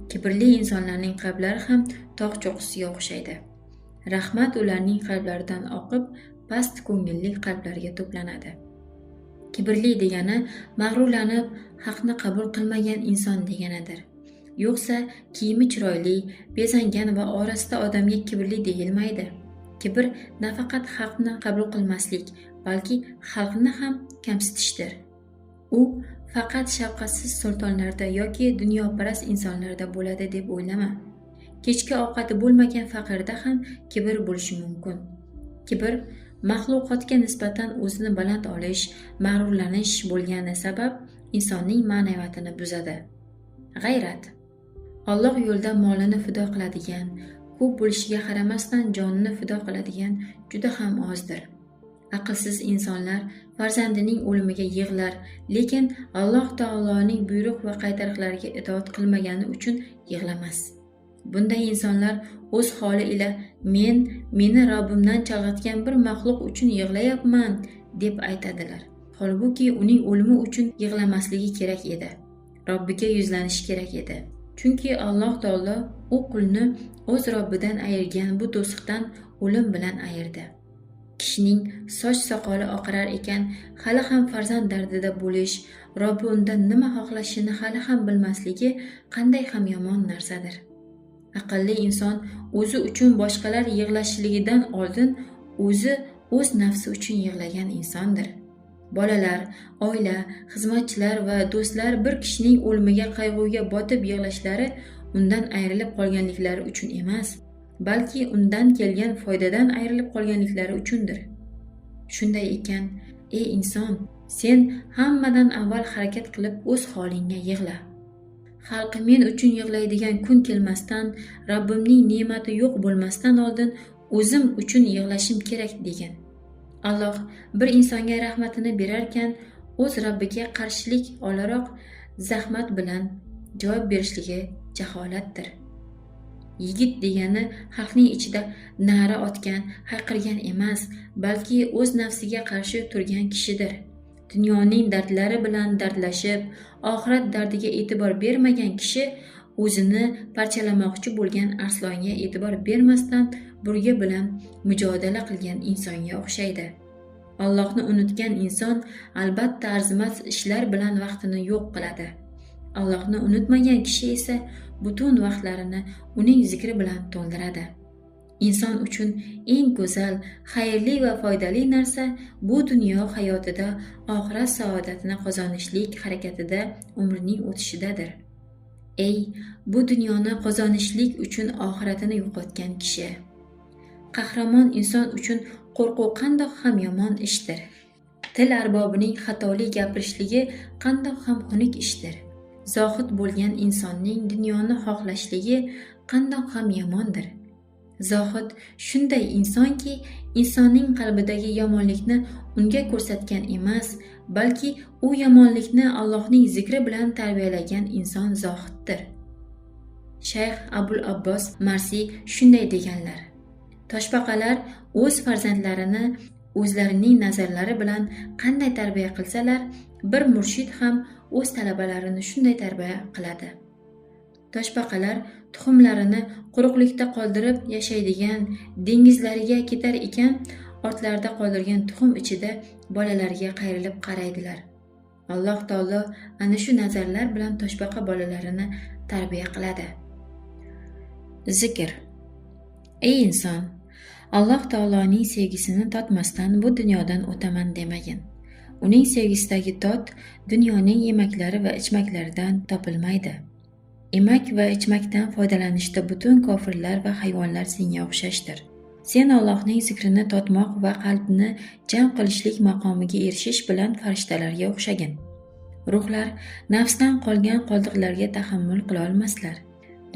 Kibrli insonlarning qalblari ham tog' cho'qqisiga o'xshaydi. Rahmat ularning qalblaridan oqib, past ko'ngilli qalblarga to'planadi. Kibrli degani mag'rurlanib, haqni qabul qilmagan inson deganidir. Yo'qsa kiyimi chiroyli, bezangan va orasida odamga kibrli deyilmaydi. Kibr nafaqat haqni qabul qilmaslik, balki xalqni ham kamsitishdir. U faqat shafqatsiz sultonlarda yoki dunyoparast insonlarda bo'ladi deb o'ylama. Kechki ovqati bo'lmagan faqirda ham kibr bo'lishi mumkin. Kibr maxluqotga nisbatan o'zini baland olish, mag'rurlanish bo'lgani sabab insonning ma'naviyatini buzadi. G'ayrat. Alloh yo'lida molini fido qiladigan, ko'p bo'lishiga qaramasdan jonini fido qiladigan juda ham ozdir. Aqlsiz insonlar farzandining o'limiga yig'lar, lekin Alloh taoloning buyruq va qaytariqlariga itoat qilmagani uchun yig'lamas. Bunday insonlar o'z holi ila men meni Robbimdan chalg'itgan bir maxluq uchun yig'layapman deb aytadilar. Holbuki uning o'limi uchun yig'lamasligi kerak edi. Robbiga yuzlanishi kerak edi. Chunki Alloh taolo u qulni o'z Robbidan ayirgan bu to'siqdan o'lim bilan ayirdi. Kishining soch soqoli oqarar ekan, hali ham farzand dardida bo'lish, Robbi undan nima xohlashini hali ham bilmasligi qanday ham yomon narsadir. Aqlli inson o'zi uchun boshqalar yig'lashligidan oldin o'zi o'z nafsi uchun yig'lagan insondir. Bolalar, oila, xizmatchilar va do'stlar bir kishining o'limiga qayg'uga botib yig'lashlari undan ayrilib qolganliklari uchun emas, balki undan kelgan foydadan ayrilib qolganliklari uchundir. Shunday ekan, ey inson, sen hammadan avval harakat qilib o'z holingga yig'la. Xalq men uchun yig'laydigan kun kelmasdan, Robbimning ne'mati yo'q bo'lmasdan oldin o'zim uchun yig'lashim kerak degan. Alloh bir insonga rahmatini berarkan, o'z Robbiga qarshilik olaroq zahmat bilan javob berishligi jaholatdir. Yigit degani xalqning ichida na'ra otgan, hayqirgan emas, balki o'z nafsiga qarshi turgan kishidir. Dunyoning dardlari bilan dardlashib, oxirat dardiga e'tibor bermagan kishi o'zini parchalamoqchi bo'lgan arslonga e'tibor bermasdan burga bilan mujodala qilgan insonga o'xshaydi. Allohni unutgan inson albatta arzimas ishlar bilan vaqtini yo'q qiladi. Allohni unutmagan kishi esa butun vaqtlarini uning zikri bilan to'ldiradi. Inson uchun eng go'zal, xayrli va foydali narsa bu dunyo hayotida oxirat saodatini qozonishlik harakatida umrining o'tishidadir. Ey, bu dunyoni qozonishlik uchun oxiratini yo'qotgan kishi! Qahramon inson uchun qo'rquv qandoq ham yomon ishdir. Til arbobining xatoli gapirishligi qandoq ham xunuk ishdir. Zohid bo'lgan insonning dunyoni xohlashligi qandoq ham yomondir. Zohid shunday insonki, insonning qalbidagi yomonlikni unga ko'rsatgan emas, balki u yomonlikni Allohning zikri bilan tarbiyalagan inson zohiddir. Shayx Abul Abbos Marsiy shunday deganlar: Toshbaqalar o'z farzandlarini o'zlarining nazarlari bilan qanday tarbiya qilsalar, bir murshid ham o'z talabalarini shunday tarbiya qiladi. Toshbaqalar tuxumlarini quruqlikda qoldirib yashaydigan dengizlariga ketar ekan, ortlarida qoldirgan tuxum ichida bolalarga qayrilib qaraydilar. Alloh taolo ana shu nazarlar bilan toshbaqa bolalarini tarbiya qiladi. Zikr. Ey inson, Alloh taoloning sevgisini totmasdan bu dunyodan o'taman demagin. Uning sevgisidagi tot dunyoning yemaklari va ichmaklaridan topilmaydi. Emak va ichmakdan foydalanishda butun kofirlar va hayvonlar senga o'xshashdir. Sen Allohning zikrini totmoq va qalbni jam qilishlik maqomiga erishish bilan farishtalarga o'xshagin. Ruhlar nafsdan qolgan qoldiqlarga tahammul qila olmaslar.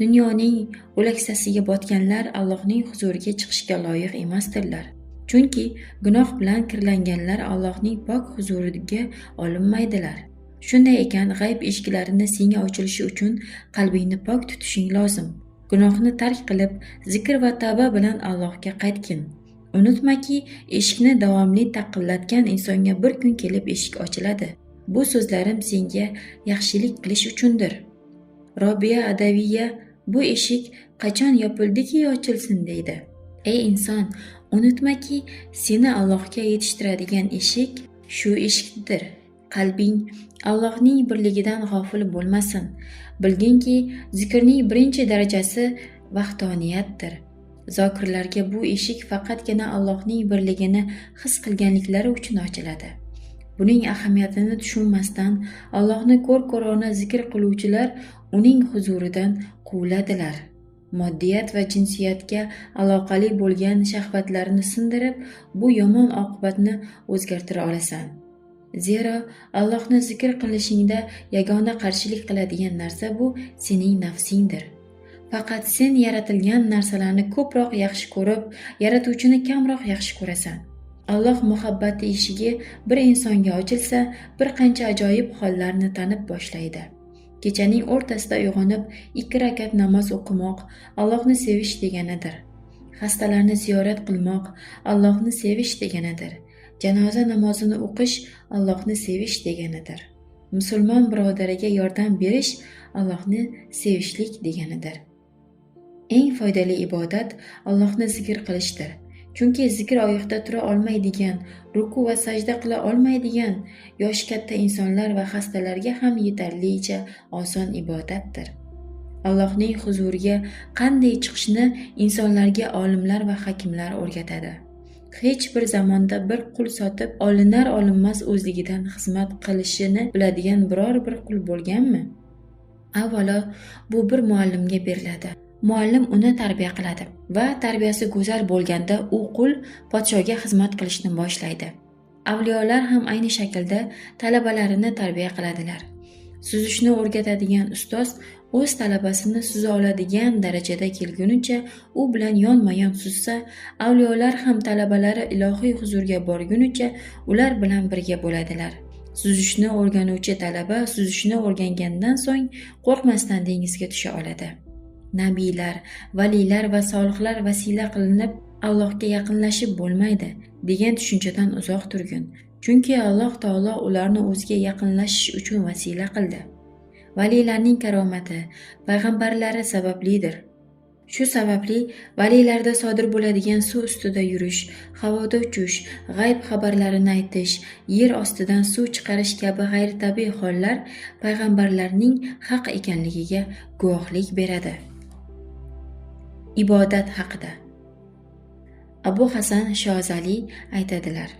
Dunyoning o'laksasiga botganlar Allohning huzuriga chiqishga loyiq emasdirlar. Chunki gunoh bilan kirlanganlar Allohning pok huzuriga olinmaydilar. Shunday ekan, g'ayb eshiklarini senga ochilishi uchun qalbingni pok tutishing lozim. Gunohni tark qilib, zikr va tavba bilan Allohga qaytgin. Unutmaki, eshikni davomli taqillatgan insonga bir kun kelib eshik ochiladi. Bu so'zlarim senga yaxshilik qilish uchundir. Robiya Adaviya bu eshik qachon yopildiki ochilsin deydi. Ey inson, unutmaki, seni Allohga yetishtiradigan eshik shu eshikdir. Qalbing Allohning birligidan g'ofil bo'lmasin. Bilginki, zikrning birinchi darajasi vahdoniyatdir. Zokirlarga bu eshik faqatgina Allohning birligini his qilganliklari uchun ochiladi. Buning ahamiyatini tushunmasdan Allohni ko'r-ko'rona zikr qiluvchilar uning huzuridan quviladilar. Moddiyat va jinsiyatga aloqali bo'lgan shahvatlarni sindirib, bu yomon oqibatni o'zgartira olasan. Zero Allohni zikr qilishingda yagona qarshilik qiladigan narsa bu sening nafsingdir. Faqat sen yaratilgan narsalarni ko'proq yaxshi ko'rib, yaratuvchini kamroq yaxshi ko'rasan. Alloh muhabbati eshigi bir insonga ochilsa, bir qancha ajoyib hollarni tanib boshlaydi. Kechaning o'rtasida uyg'onib 2 rakat namoz o'qimoq Allohni sevish deganidir. Xastalarni ziyorat qilmoq Allohni sevish deganidir. Janoza namozini o'qish Allohni sevish deganidir. Musulmon birodariga yordam berish Allohni sevishlik deganidir. Eng foydali ibodat Allohni zikr qilishdir. Chunki zikr oyoqda tura olmaydigan, ruku va sajda qila olmaydigan yoshi katta insonlar va xastalarga ham yetarlicha oson ibodatdir. Allohning huzuriga qanday chiqishni insonlarga olimlar va hakimlar o'rgatadi. Hech bir zamonda bir qul sotib olinar olinmas o'zligidan xizmat qilishini biladigan biror bir qul bo'lganmi? Avvalo bu bir muallimga beriladi. Muallim uni tarbiya qiladi va tarbiyasi go'zal bo'lganda u qul podshoga xizmat qilishni boshlaydi. Avliyolar ham ayni shaklda talabalarini tarbiya qiladilar. Suzishni o'rgatadigan ustoz o'z talabasini suza oladigan darajada kelgunicha u bilan yonma-yon suzsa, avliyolar ham talabalari ilohiy huzurga borgunicha ular bilan birga bo'ladilar. Suzishni o'rganuvchi talaba suzishni o'rgangandan so'ng qo'rqmasdan dengizga tusha oladi. Nabiylar, valiylar va solihlar vasila qilinib Allohga yaqinlashib bo'lmaydi degan tushunchadan uzoq turgin. Chunki Alloh taolo ularni o'ziga yaqinlashish uchun vasila qildi. Valiylarning karomati payg'ambarlari sabablidir. Shu sababli valiylarda sodir bo'ladigan suv ustida yurish, havoda uchish, g'ayb xabarlarini aytish, yer ostidan suv chiqarish kabi g'ayritabiiy hollar payg'ambarlarning haq ekanligiga guvohlik beradi. Ibodat haqida Abu Hasan Shozali aytadilar: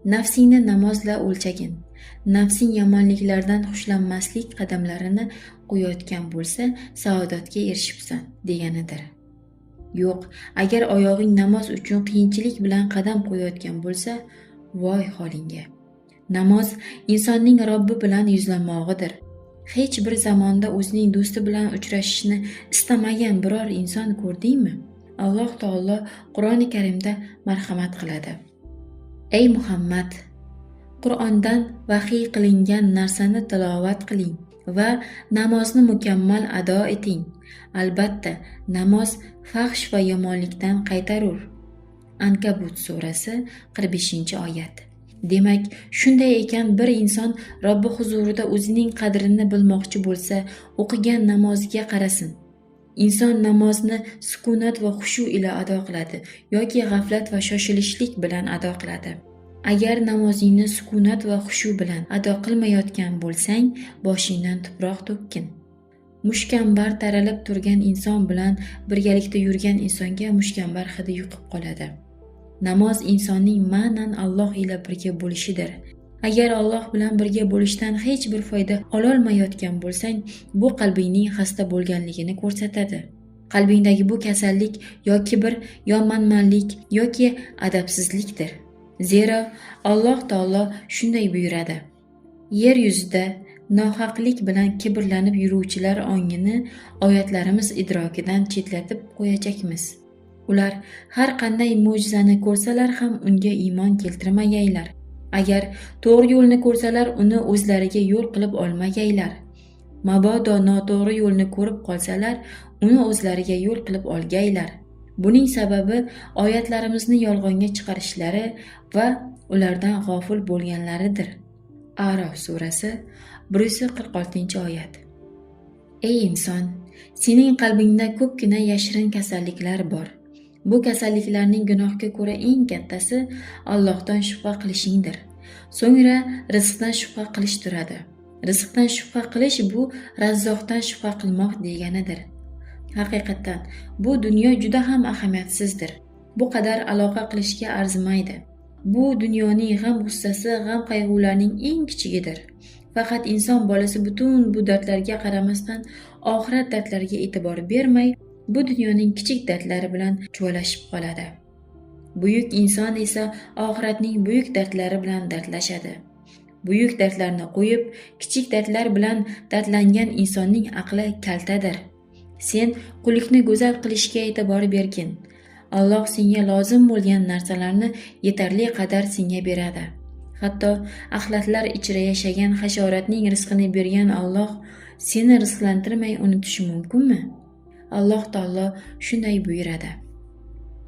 Nafsingni namozla o'lchagin. Nafsing yomonliklardan xushlanmaslik qadamlarini qo'yayotgan bo'lsa, saodatga erishibsan deganidir. Yo'q, agar oyog'ing namoz uchun qiyinchilik bilan qadam qo'yayotgan bo'lsa, voy holingga. Namoz insonning Robbi bilan yuzlanmog'idir. Hech bir zamonda o'zining do'sti bilan uchrashishni istamagan biror inson ko'rdingmi? Alloh taolo Qur'oni Karimda marhamat qiladi. Ey Muhammad, Qur'ondan vahiy qilingan narsani tilovat qiling va namozni mukammal ado eting. Albatta, namoz fahsh va yomonlikdan qaytarur. Ankabut surasi 45-oyat. Demak, shunday ekan, bir inson Robbi huzurida o'zining qadrini bilmoqchi bo'lsa, o'qigan namoziga qarasin. Inson namozni sukunat va xushu ila ado qiladi yoki g'aflat va shoshilishlik bilan ado qiladi. Agar namozingni sukunat va xushu bilan ado qilmayotgan bo'lsang, boshingdan tuproq to'kkin. Mushkambar taralib turgan inson bilan birgalikda yurgan insonga mushkambar hidi yuqib qoladi. Namoz insonning ma'nan Alloh ila birga bo'lishidir. Agar Alloh bilan birga bo'lishdan hech bir foyda ololmayotgan bo'lsang, bu qalbingning xasta bo'lganligini ko'rsatadi. Qalbingdagi bu kasallik yo kibr, yo manmanlik yoki adabsizlikdir. Zero Alloh taolo shunday buyuradi: Yer yuzida nohaqlik bilan kibrlanib yuruvchilar ongini oyatlarimiz idrokidan chetlatib qo'yajakmiz. Ular har qanday mo'jizani ko'rsalar ham unga iymon keltirmagaylar. Agar to'g'ri yo'lni ko'rsalar, uni o'zlariga yo'l qilib olmagaylar. Mabodo noto'g'ri yo'lni ko'rib qolsalar, uni o'zlariga yo'l qilib olgaylar. Buning sababi oyatlarimizni yolg'onga chiqarishlari va ulardan g'ofil bo'lganlaridir. A'rof surasi 146-oyat. Ey inson, sening qalbingda ko'pgina yashirin kasalliklar bor. Bu kasalliklarning gunohga ko'ra eng kattasi Allohdan shubha qilishingdir. So'ngra rizqdan shubha qilish turadi. Rizqdan shubha qilish bu Razzoqdan shubha qilmoq deganidir. Haqiqatan, bu dunyo juda ham ahamiyatsizdir. Bu qadar aloqa qilishga arzimaydi. Bu dunyoning g'am-g'ussasi, g'am-qayg'ularning eng kichigidir. Faqat inson bolasi butun bu dardlarga qaramasdan oxirat dardlariga e'tibor bermay, bu dunyoning kichik dardlari bilan chuvalashib qoladi. Buyuk inson esa oxiratning buyuk dardlari bilan dardlashadi. Buyuk dardlarni qo'yib, kichik dardlar bilan dardlangan insonning aqli kaltadir. Sen qullikni go'zal qilishga e'tibor bergin. Alloh senga lozim bo'lgan narsalarni yetarli qadar senga beradi. Hatto axlatlar ichra yashagan hasharotning rizqini bergan Alloh seni rizqlantirmay unutishi mumkinmi? Alloh taolo shunday buyuradi: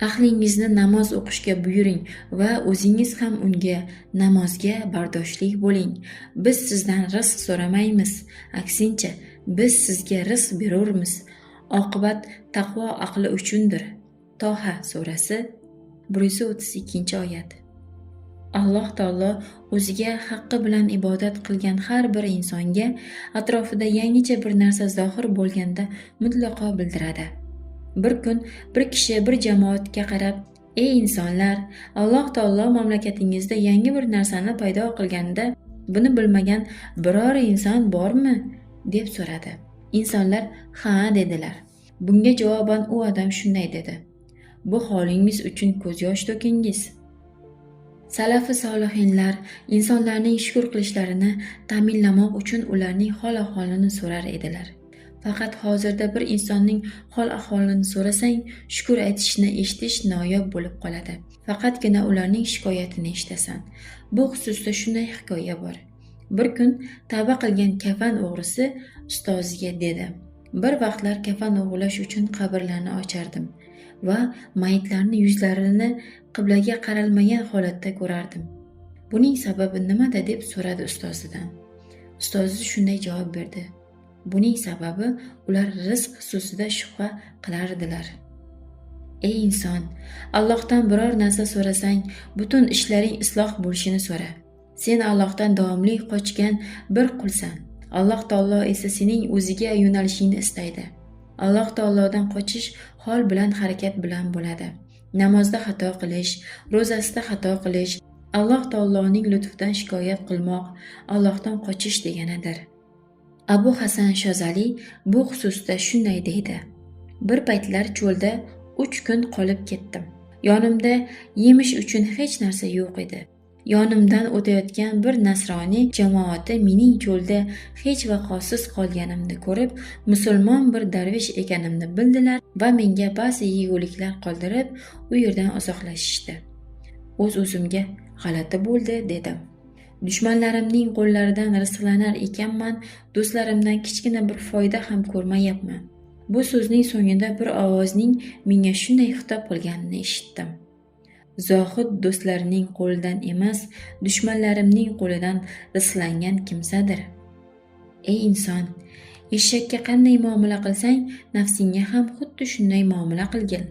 Ahlingizni namoz o'qishga buyuring va o'zingiz ham unga, namozga bardoshli bo'ling. Biz sizdan rizq so'ramaymiz, aksincha biz sizga rizq berurmiz. Oqibat taqvo aqli uchundir. Toha surasi 132-oyat. Alloh taolo o'ziga haqqi bilan ibodat qilgan har bir insonga atrofida yangicha bir narsa zohir bo'lganda mutlaqo bildiradi. Bir kun bir kishi bir jamoatga qarab: "Ey insonlar, Alloh taolo mamlakatingizda yangi bir narsani paydo qilganda buni bilmagan biror inson bormi?" deb so'radi. Insonlar "Ha" dedilar. Bunga javoban u odam shunday dedi: "Bu holingiz uchun ko'z yosh to'kingiz." Salafi solihinlar insonlarning shukr qilishlarini ta'minlamoq uchun ularning hol-ahvolini so'rar edilar. Faqat hozirda bir insonning hol-ahvolini so'rasang, shukr aytishini eshitish noyob bo'lib qoladi. Faqatgina ularning shikoyatini eshitasan. Bu xususda shunday hikoya bor. Bir kun tavba qilgan kafan o'g'risi ustoziga dedi: "Bir vaqtlar kafan o'g'irlash uchun qabrlarni ochardim va mayitlarni yuzlarini qiblaga qaralmagan holatda ko'rardim. Buning sababi nimada?" deb so'radi ustozidan. Ustozi shunday javob berdi: Buning sababi ular rizq xususida shubha qilardilar. Ey inson, Allohdan biror narsa so'rasang, butun ishlaring isloh bo'lishini so'ra. Sen Allohdan davomli qochgan bir qulsan. Alloh taolo esa sening o'ziga yo'nalishingni istaydi. Alloh taolodan qochish hol bilan, harakat bilan bo'ladi. Namozda xato qilish, ro'zasida xato qilish, Alloh taoloning lutfidan shikoyat qilmoq Allohdan qochish deganidir. Abu Hasan Shozali bu xususda shunday deydi: Bir paytlar cho'lda 3 kun qolib ketdim. Yonimda yemish uchun hech narsa yo'q edi. Yonimdan o'tayotgan bir nasroniy jamoati mening cho'lda hech vaqosiz qolganimni ko'rib, musulmon bir darvish ekanimni bildilar va menga ba'zi yeguliklar qoldirib, u yerdan uzoqlashishdi. O'z-o'zimga g'alati bo'ldi dedim. Dushmanlarimning qo'llaridan rizqlanar ekanman, do'stlarimdan kichkina bir foyda ham ko'rmayapman. Bu so'zning so'ngida bir ovozning menga shunday xitob qilganini eshitdim. Zohid do'stlarining qo'lidan emas, dushmanlarimning qo'lidan rizqlangan kimsadir. Ey inson, eshakka qanday muomala qilsang, nafsingga ham xuddi shunday muomala qilgin.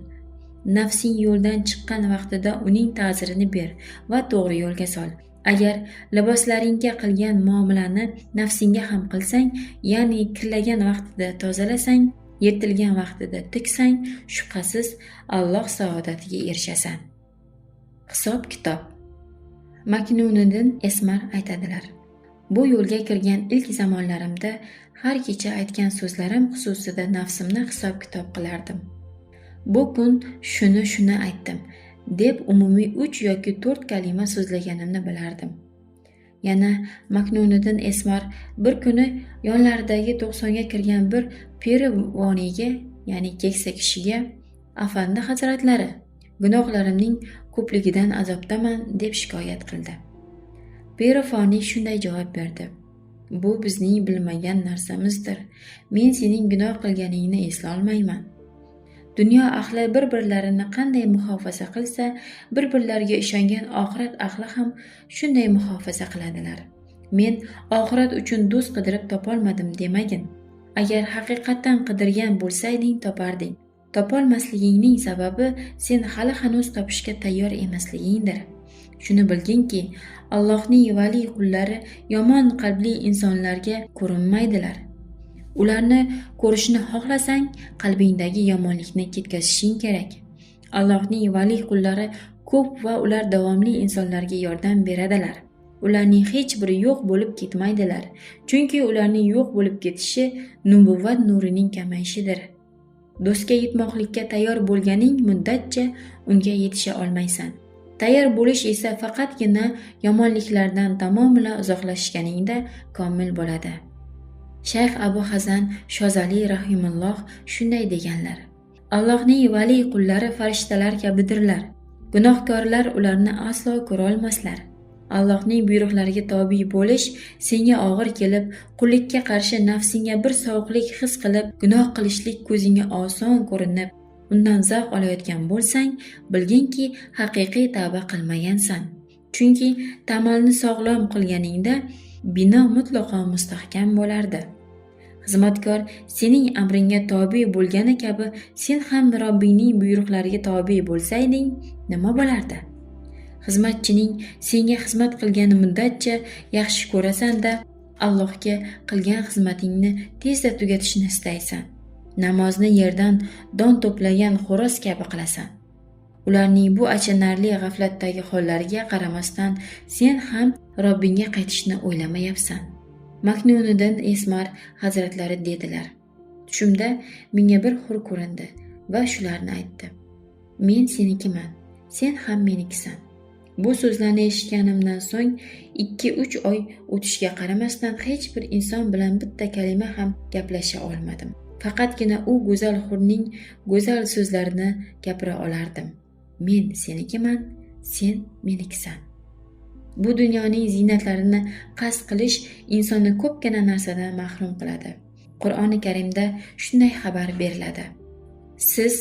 Nafsing yo'ldan chiqqan vaqtida uning ta'zirini ber va to'g'ri yo'lga sol. Agar liboslaringga qilgan muomalani nafsingga ham qilsang, ya'ni kirlagan vaqtida tozalasang, yirtilgan vaqtida tiksang, shubhasiz Alloh saodatiga erishasan. Hisob-kitob. Maknuniddin Esmar aytadilar: Bu yo'lga kirgan ilk zamonlarimda har kecha aytgan so'zlarim xususida nafsimni hisob-kitob qilardim. Bu kun shuni aytdim deb umumiy 3 yoki 4 kalima so'zlaganimni bilardim. Yana Maknuniddin Esmar bir kuni yonlaridagi 90 ga kirgan bir piri voniyga, ya'ni keksa kishiga: "Afandi hazratlari, gunohlarimning ko'pligidan azobdaman" deb shikoyat qildi. Piri foniy shunday javob berdi: "Bu bizning bilmagan narsamizdir. Men sening gunoh qilganingni eslolmayman." Dunyo ahli bir-birlarini qanday muhofaza qilsa, bir-birlariga ishongan oxirat ahli ham shunday muhofaza qiladilar. Men oxirat uchun do'st qidirib topolmadim demagin. Agar haqiqatdan qidirgan bo'lsayding, toparding. Topolmasligingning sababi sen hali hanuz topishga tayyor emasligingdir. Shuni bilginki, Allohning vali qullari yomon qalbli insonlarga ko'rinmaydilar. Ularni ko'rishni xohlasang, qalbingdagi yomonlikni ketkazishing kerak. Allohning vali qullari ko'p va ular davomli insonlarga yordam beradilar. Ularning hech biri yo'q bo'lib ketmaydilar, chunki ularning yo'q bo'lib ketishi nubuvvat nurining kamayishidir. Do'stga yetmoqlikka tayyor bo'lganing muddatcha unga yetisha olmaysan. Tayyor bo'lish esa faqatgina yomonliklardan tamomila uzoqlashganingda komil bo'ladi. Shayx Abu Hasan Shozali rahimulloh shunday deganlar: Allohning vali qullari farishtalar kabidirlar. Gunohkorlar ularni aslo ko'ra olmaslar. Allohning buyruqlariga tobi bo'lish senga og'ir kelib, qullikka qarshi nafsingga bir sovuqlik his qilib, gunoh qilishlik ko'zingga oson ko'rinib, undan zavq olayotgan bo'lsang, bilginki, haqiqiy tavba qilmagansan. Chunki tamalni sog'lom qilganingda bino mutlaqo mustahkam bo'lardi. Xizmatkor sening amringga tobe bo'lgani kabi sen ham Robbingning buyruqlariga tobe bo'lsayding, nima bo'lardi? Xizmatchining senga xizmat qilgani muddatcha yaxshi ko'rasan-da, Allohga qilgan xizmatingni tezda tugatishni istaysan. Namozni yerdan don to'plagan xo'roz kabi qilasan. Ularning bu achinarli g'aflatdagi hollariga qaramasdan sen ham Robbingga qaytishni o'ylamayapsan. Maknuniddin Esmar hazratlari dedilar: Tushimda menga bir hur ko'rindi va shularni aytdi: Men senikiman, sen ham menikisan. Bu so'zlarni eshitganimdan so'ng 2-3 oy o'tishiga qaramasdan hech bir inson bilan bitta kalima ham gaplasha olmadim. Faqatgina u go'zal hurning go'zal so'zlarini gapira olardim. Men senikiman, sen menikisan. Bu dunyoning ziynatlarini qasd qilish insonni ko'pgina narsadan mahrum qiladi. Qur'oni Karimda shunday xabar beriladi: Siz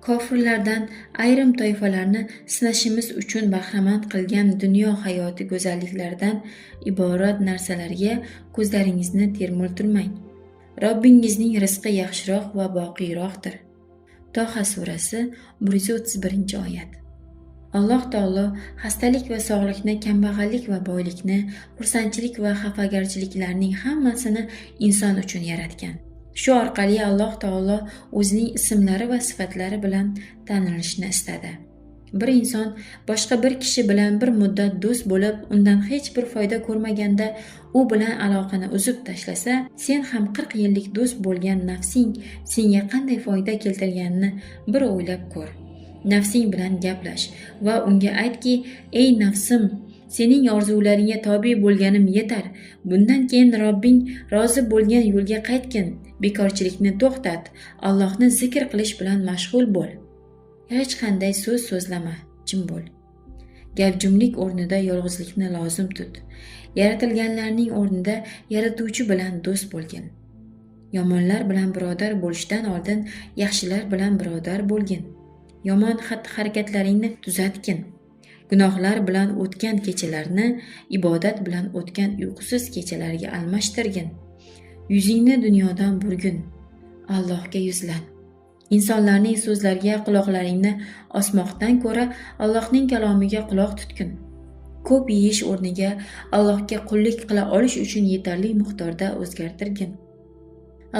kofirlardan ayrim toifalarni sinashimiz uchun bahramand qilgan dunyo hayoti go'zalliklaridan iborat narsalarga ko'zlaringizni termultirmang. Robbingizning rizqi yaxshiroq va boqiyroqdir. Toha surasi 131-oyat. Alloh taolo xastalik va sog'likni, kambag'allik va boylikni, xursandchilik va xafagarchiliklarning hammasini inson uchun yaratgan. Shu orqali Alloh taolo o'zining ismlari va sifatlari bilan tanilishni istadi. Bir inson boshqa bir kishi bilan bir muddat do'st bo'lib, undan hech bir foyda ko'rmaganda u bilan aloqani uzib tashlasa, sen ham 40 yillik do'st bo'lgan nafsing senga qanday foyda keltirganini bir o'ylab ko'r. Nafsing bilan gaplash va unga aytki: "Ey nafsim, sening orzularingga tobe bo'lganim yetar. Bundan keyin Robbing rozi bo'lgan yo'lga qaytgin, bekorchilikni to'xtat, Allohni zikr qilish bilan mashg'ul bo'l. Hech qanday so'z so'zlama, jim bo'l. Gavjumlik o'rnida yolg'izlikni lozim tut. Yaratilganlarning o'rnida yaratuvchi bilan do'st bo'lgin. Yomonlar bilan birodar bo'lishdan oldin yaxshilar bilan birodar bo'lgin. Yomon xatti-harakatlaringni tuzatgin. Gunohlar bilan o'tgan kechalarni ibodat bilan o'tgan uyqusiz kechalarga almashtirgin. Yuzingni dunyodan burgin. Allohga yuzlan. Insonlarning so'zlariga quloqlaringni osmoqdan ko'ra Allohning kalomiga quloq tutgin. Ko'p yeyish o'rniga Allohga qullik qila olish uchun yetarli miqdorda o'zgartirgin.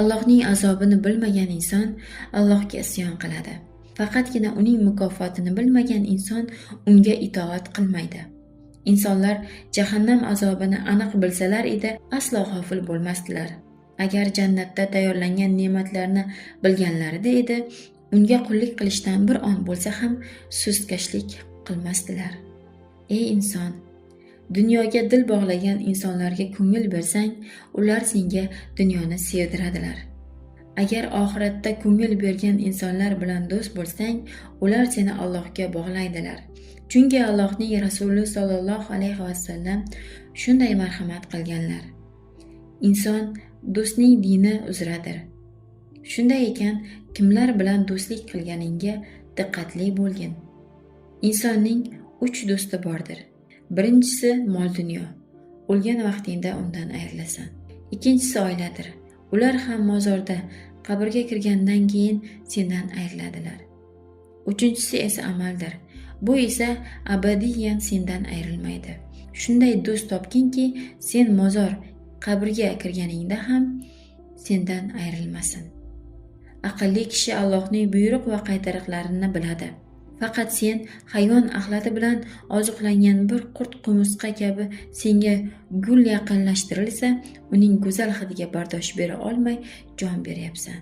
Allohning azobini bilmagan inson Allohga isyon qiladi. Faqatgina uning mukofotini bilmagan inson unga itoat qilmaydi. Insonlar jahannam azobini aniq bilsalar edi, aslo g'ofil bo'lmasdilar. Agar jannatda tayyorlangan ne'matlarni bilganlarida edi, unga qullik qilishdan bir on bo'lsa ham sustkashlik qilmasdilar. Ey inson, dunyoga dil bog'lagan insonlarga ko'ngil bersang, ular senga dunyoni sevdiradilar. Agar oxiratda ko'ngil bergan insonlar bilan do'st bo'lsang, ular seni Allohga bog'laydilar. Chunki Allohning Rasuli sollallohu alayhi vasallam shunday marhamat qilganlar. Inson do'stning dini uzradir. Shunday ekan, kimlar bilan do'stlik qilganingga diqqatli bo'lgin. Insonning 3 do'sti bordir. Birinchisi mol-dunyo. O'lgan vaqtingda undan ayrilasan. Ikkinchisi oiladir. Ular ham mozorda, qabrga kirgandan keyin sendan ayriladilar. Uchinchisi esa amaldir. Bu esa abadiyan sendan ayrilmaydi. Shunday do'st topginki, sen mozor, qabrga kirganingda ham sendan ayrilmasin. Aqlli kishi Allohning buyruq va qaytariqlarini biladi. Faqat sen hayvon axlati bilan oziqlangan bir qurt qumursqa kabi senga gul yaqinlashtirilsa, uning go'zal hidiga bardosh bera olmay jon beryapsan.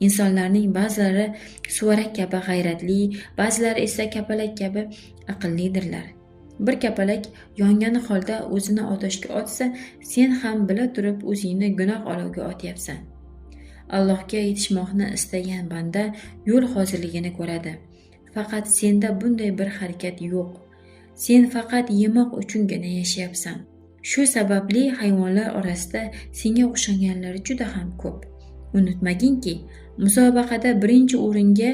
Insonlarning ba'zilari suvarak kabi g'ayratli, ba'zilari esa kapalak kabi aqllidirlar. Bir kapalak yongani holda o'zini otashga otsa, sen ham bila turib o'zingni gunoh oloviga otyapsan. Allohga yetishmoqni istagan banda yo'l hozirligini ko'radi. Faqat senda bunday bir harakat yo'q. Sen faqat yemoq uchungina yashayapsan. Shu sababli hayvonlar orasida senga o'xshaganlari juda ham ko'p. Unutmaginki, musobaqada birinchi o'ringa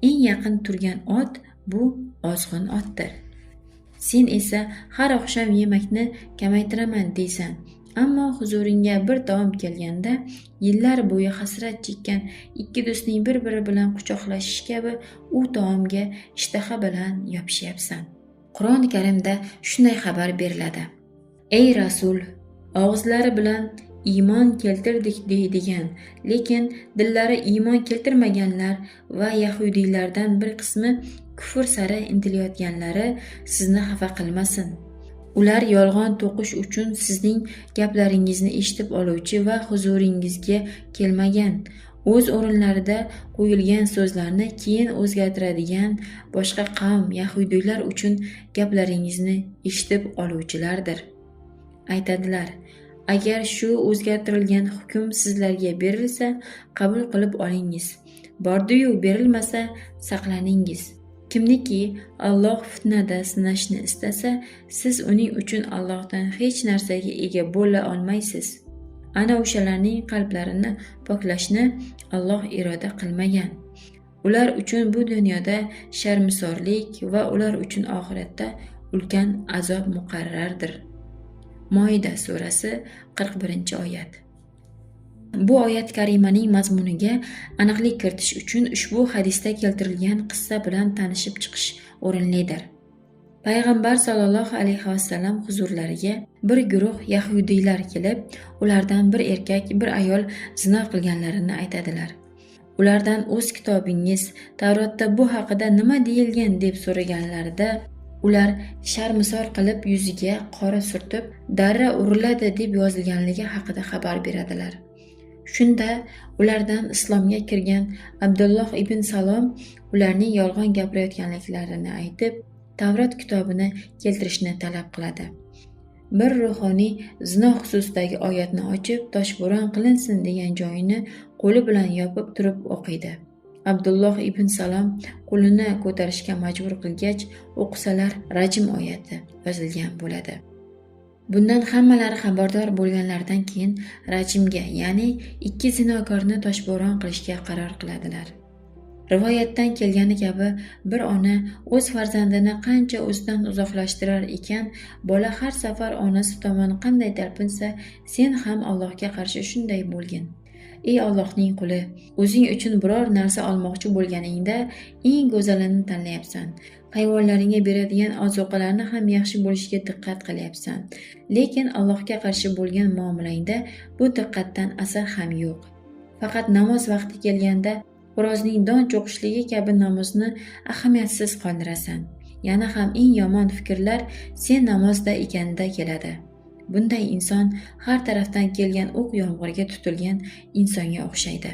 eng yaqin turgan ot bu ozg'in otdir. Sen esa har oqshom yemakni kamaytiraman deysan, ammo huzuringga bir taom kelganda yillar bo'yi hasrat chekkan ikki do'stning bir-biri bilan quchoqlashishi kabi u taomga ishtaha bilan yopishyapsan. Qur'oni Karimda shunday xabar beriladi: Ey Rasul, og'izlari bilan iymon keltirdik deydigan, lekin dillari iymon keltirmaganlar va yahudiylardan bir qismi kufr sari intilayotganlari sizni xafa qilmasin. Ular yolg'on to'qish uchun sizning gaplaringizni eshitib oluvchi va huzuringizga kelmagan, o'z o'rinlarida qo'yilgan so'zlarni keyin o'zgartiradigan boshqa qavm yahudiylar uchun gaplaringizni eshitib oluvchilardir. Aytadilar: agar shu o'zgartirilgan hukm sizlarga berilsa, qabul qilib olingiz. Bordi-yu berilmasa, saqlaningiz. Kimniki Alloh fitnada sinashni istasa, siz uning uchun Allohdan hech narsaga ega bo'la olmaysiz. Ana o'shalarning qalblarini poklashni Alloh iroda qilmagan. Ular uchun bu dunyoda sharmisorlik va ular uchun oxiratda ulkan azob muqarrardir. Moida surasi 41-oyat. Bu oyat karimaning mazmuniga aniqlik kiritish uchun ushbu hadisda keltirilgan qissa bilan tanishib chiqish o'rinlidir. Payg'ambar sollallohu alayhi vasallam huzurlariga bir guruh yahudiylar kelib, ulardan bir erkak, bir ayol zino qilganlarini aytadilar. Ulardan o'z kitobingiz Tavrotda bu haqida nima deyilgan deb so'raganlarida, ular sharmisor qilib yuziga qora surtib, darra uriladi deb yozilganligi haqida xabar beradilar. Shunda ulardan islomga kirgan Abdulloh ibn Salom ularning yolg'on gapirayotganliklarini aytib, Tavrot kitobini keltirishni talab qiladi. Bir ruhoniy zino xususidagi oyatni ochib, toshbo'ron qilinsin degan joyini qo'li bilan yopib turib o'qiydi. Abdulloh ibn Salom qo'lini ko'tarishga majbur qilgach, o'qisalar rajm oyati yozilgan bo'ladi. Bundan hammalari xabardor bo'lganlaridan keyin rajmga, ya'ni ikki zinokorni toshbo'ron qilishga qaror qiladilar. Rivoyatdan kelgani kabi, bir ona o'z farzandini qancha o'zidan uzoqlashtirar ekan, bola har safar onasi tomon qanday talpinsa, sen ham Allohga qarshi shunday bo'lgin. Ey Allohning quli, o'zing uchun biror narsa olmoqchi bo'lganingda eng go'zalini tanlayapsan. Hayvonlaringga beradigan ozuqalarni ham yaxshi bo'lishiga diqqat qilyapsan. Lekin Allohga qarshi bo'lgan muomalangda bu diqqatdan asar ham yo'q. Faqat namoz vaqti kelganda xo'rozning don cho'qishligi kabi namozni ahamiyatsiz qoldirasan. Yana ham eng yomon fikrlar sen namozda ekanida keladi. Bunday inson har tarafdan kelgan o'q yomg'irga tutilgan insonga o'xshaydi.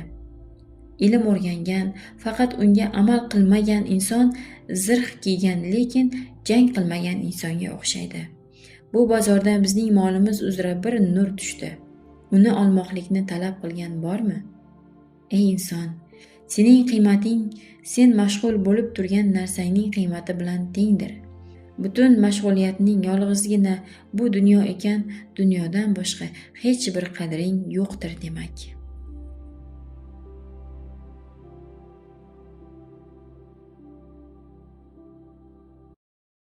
Ilm o'rgangan, faqat unga amal qilmagan inson zirh kiygan, lekin jang qilmagan insonga o'xshaydi. Bu bozorda bizning molimiz uzra bir nur tushdi. Uni olmoqlikni talab qilgan bormi? Ey inson, sening qiymating sen mashg'ul bo'lib turgan narsangning qiymati bilan tengdir. Butun mashg'uliyatning yolg'izgina bu dunyo ekan, dunyodan boshqa hech bir qadring yo'qdir demak.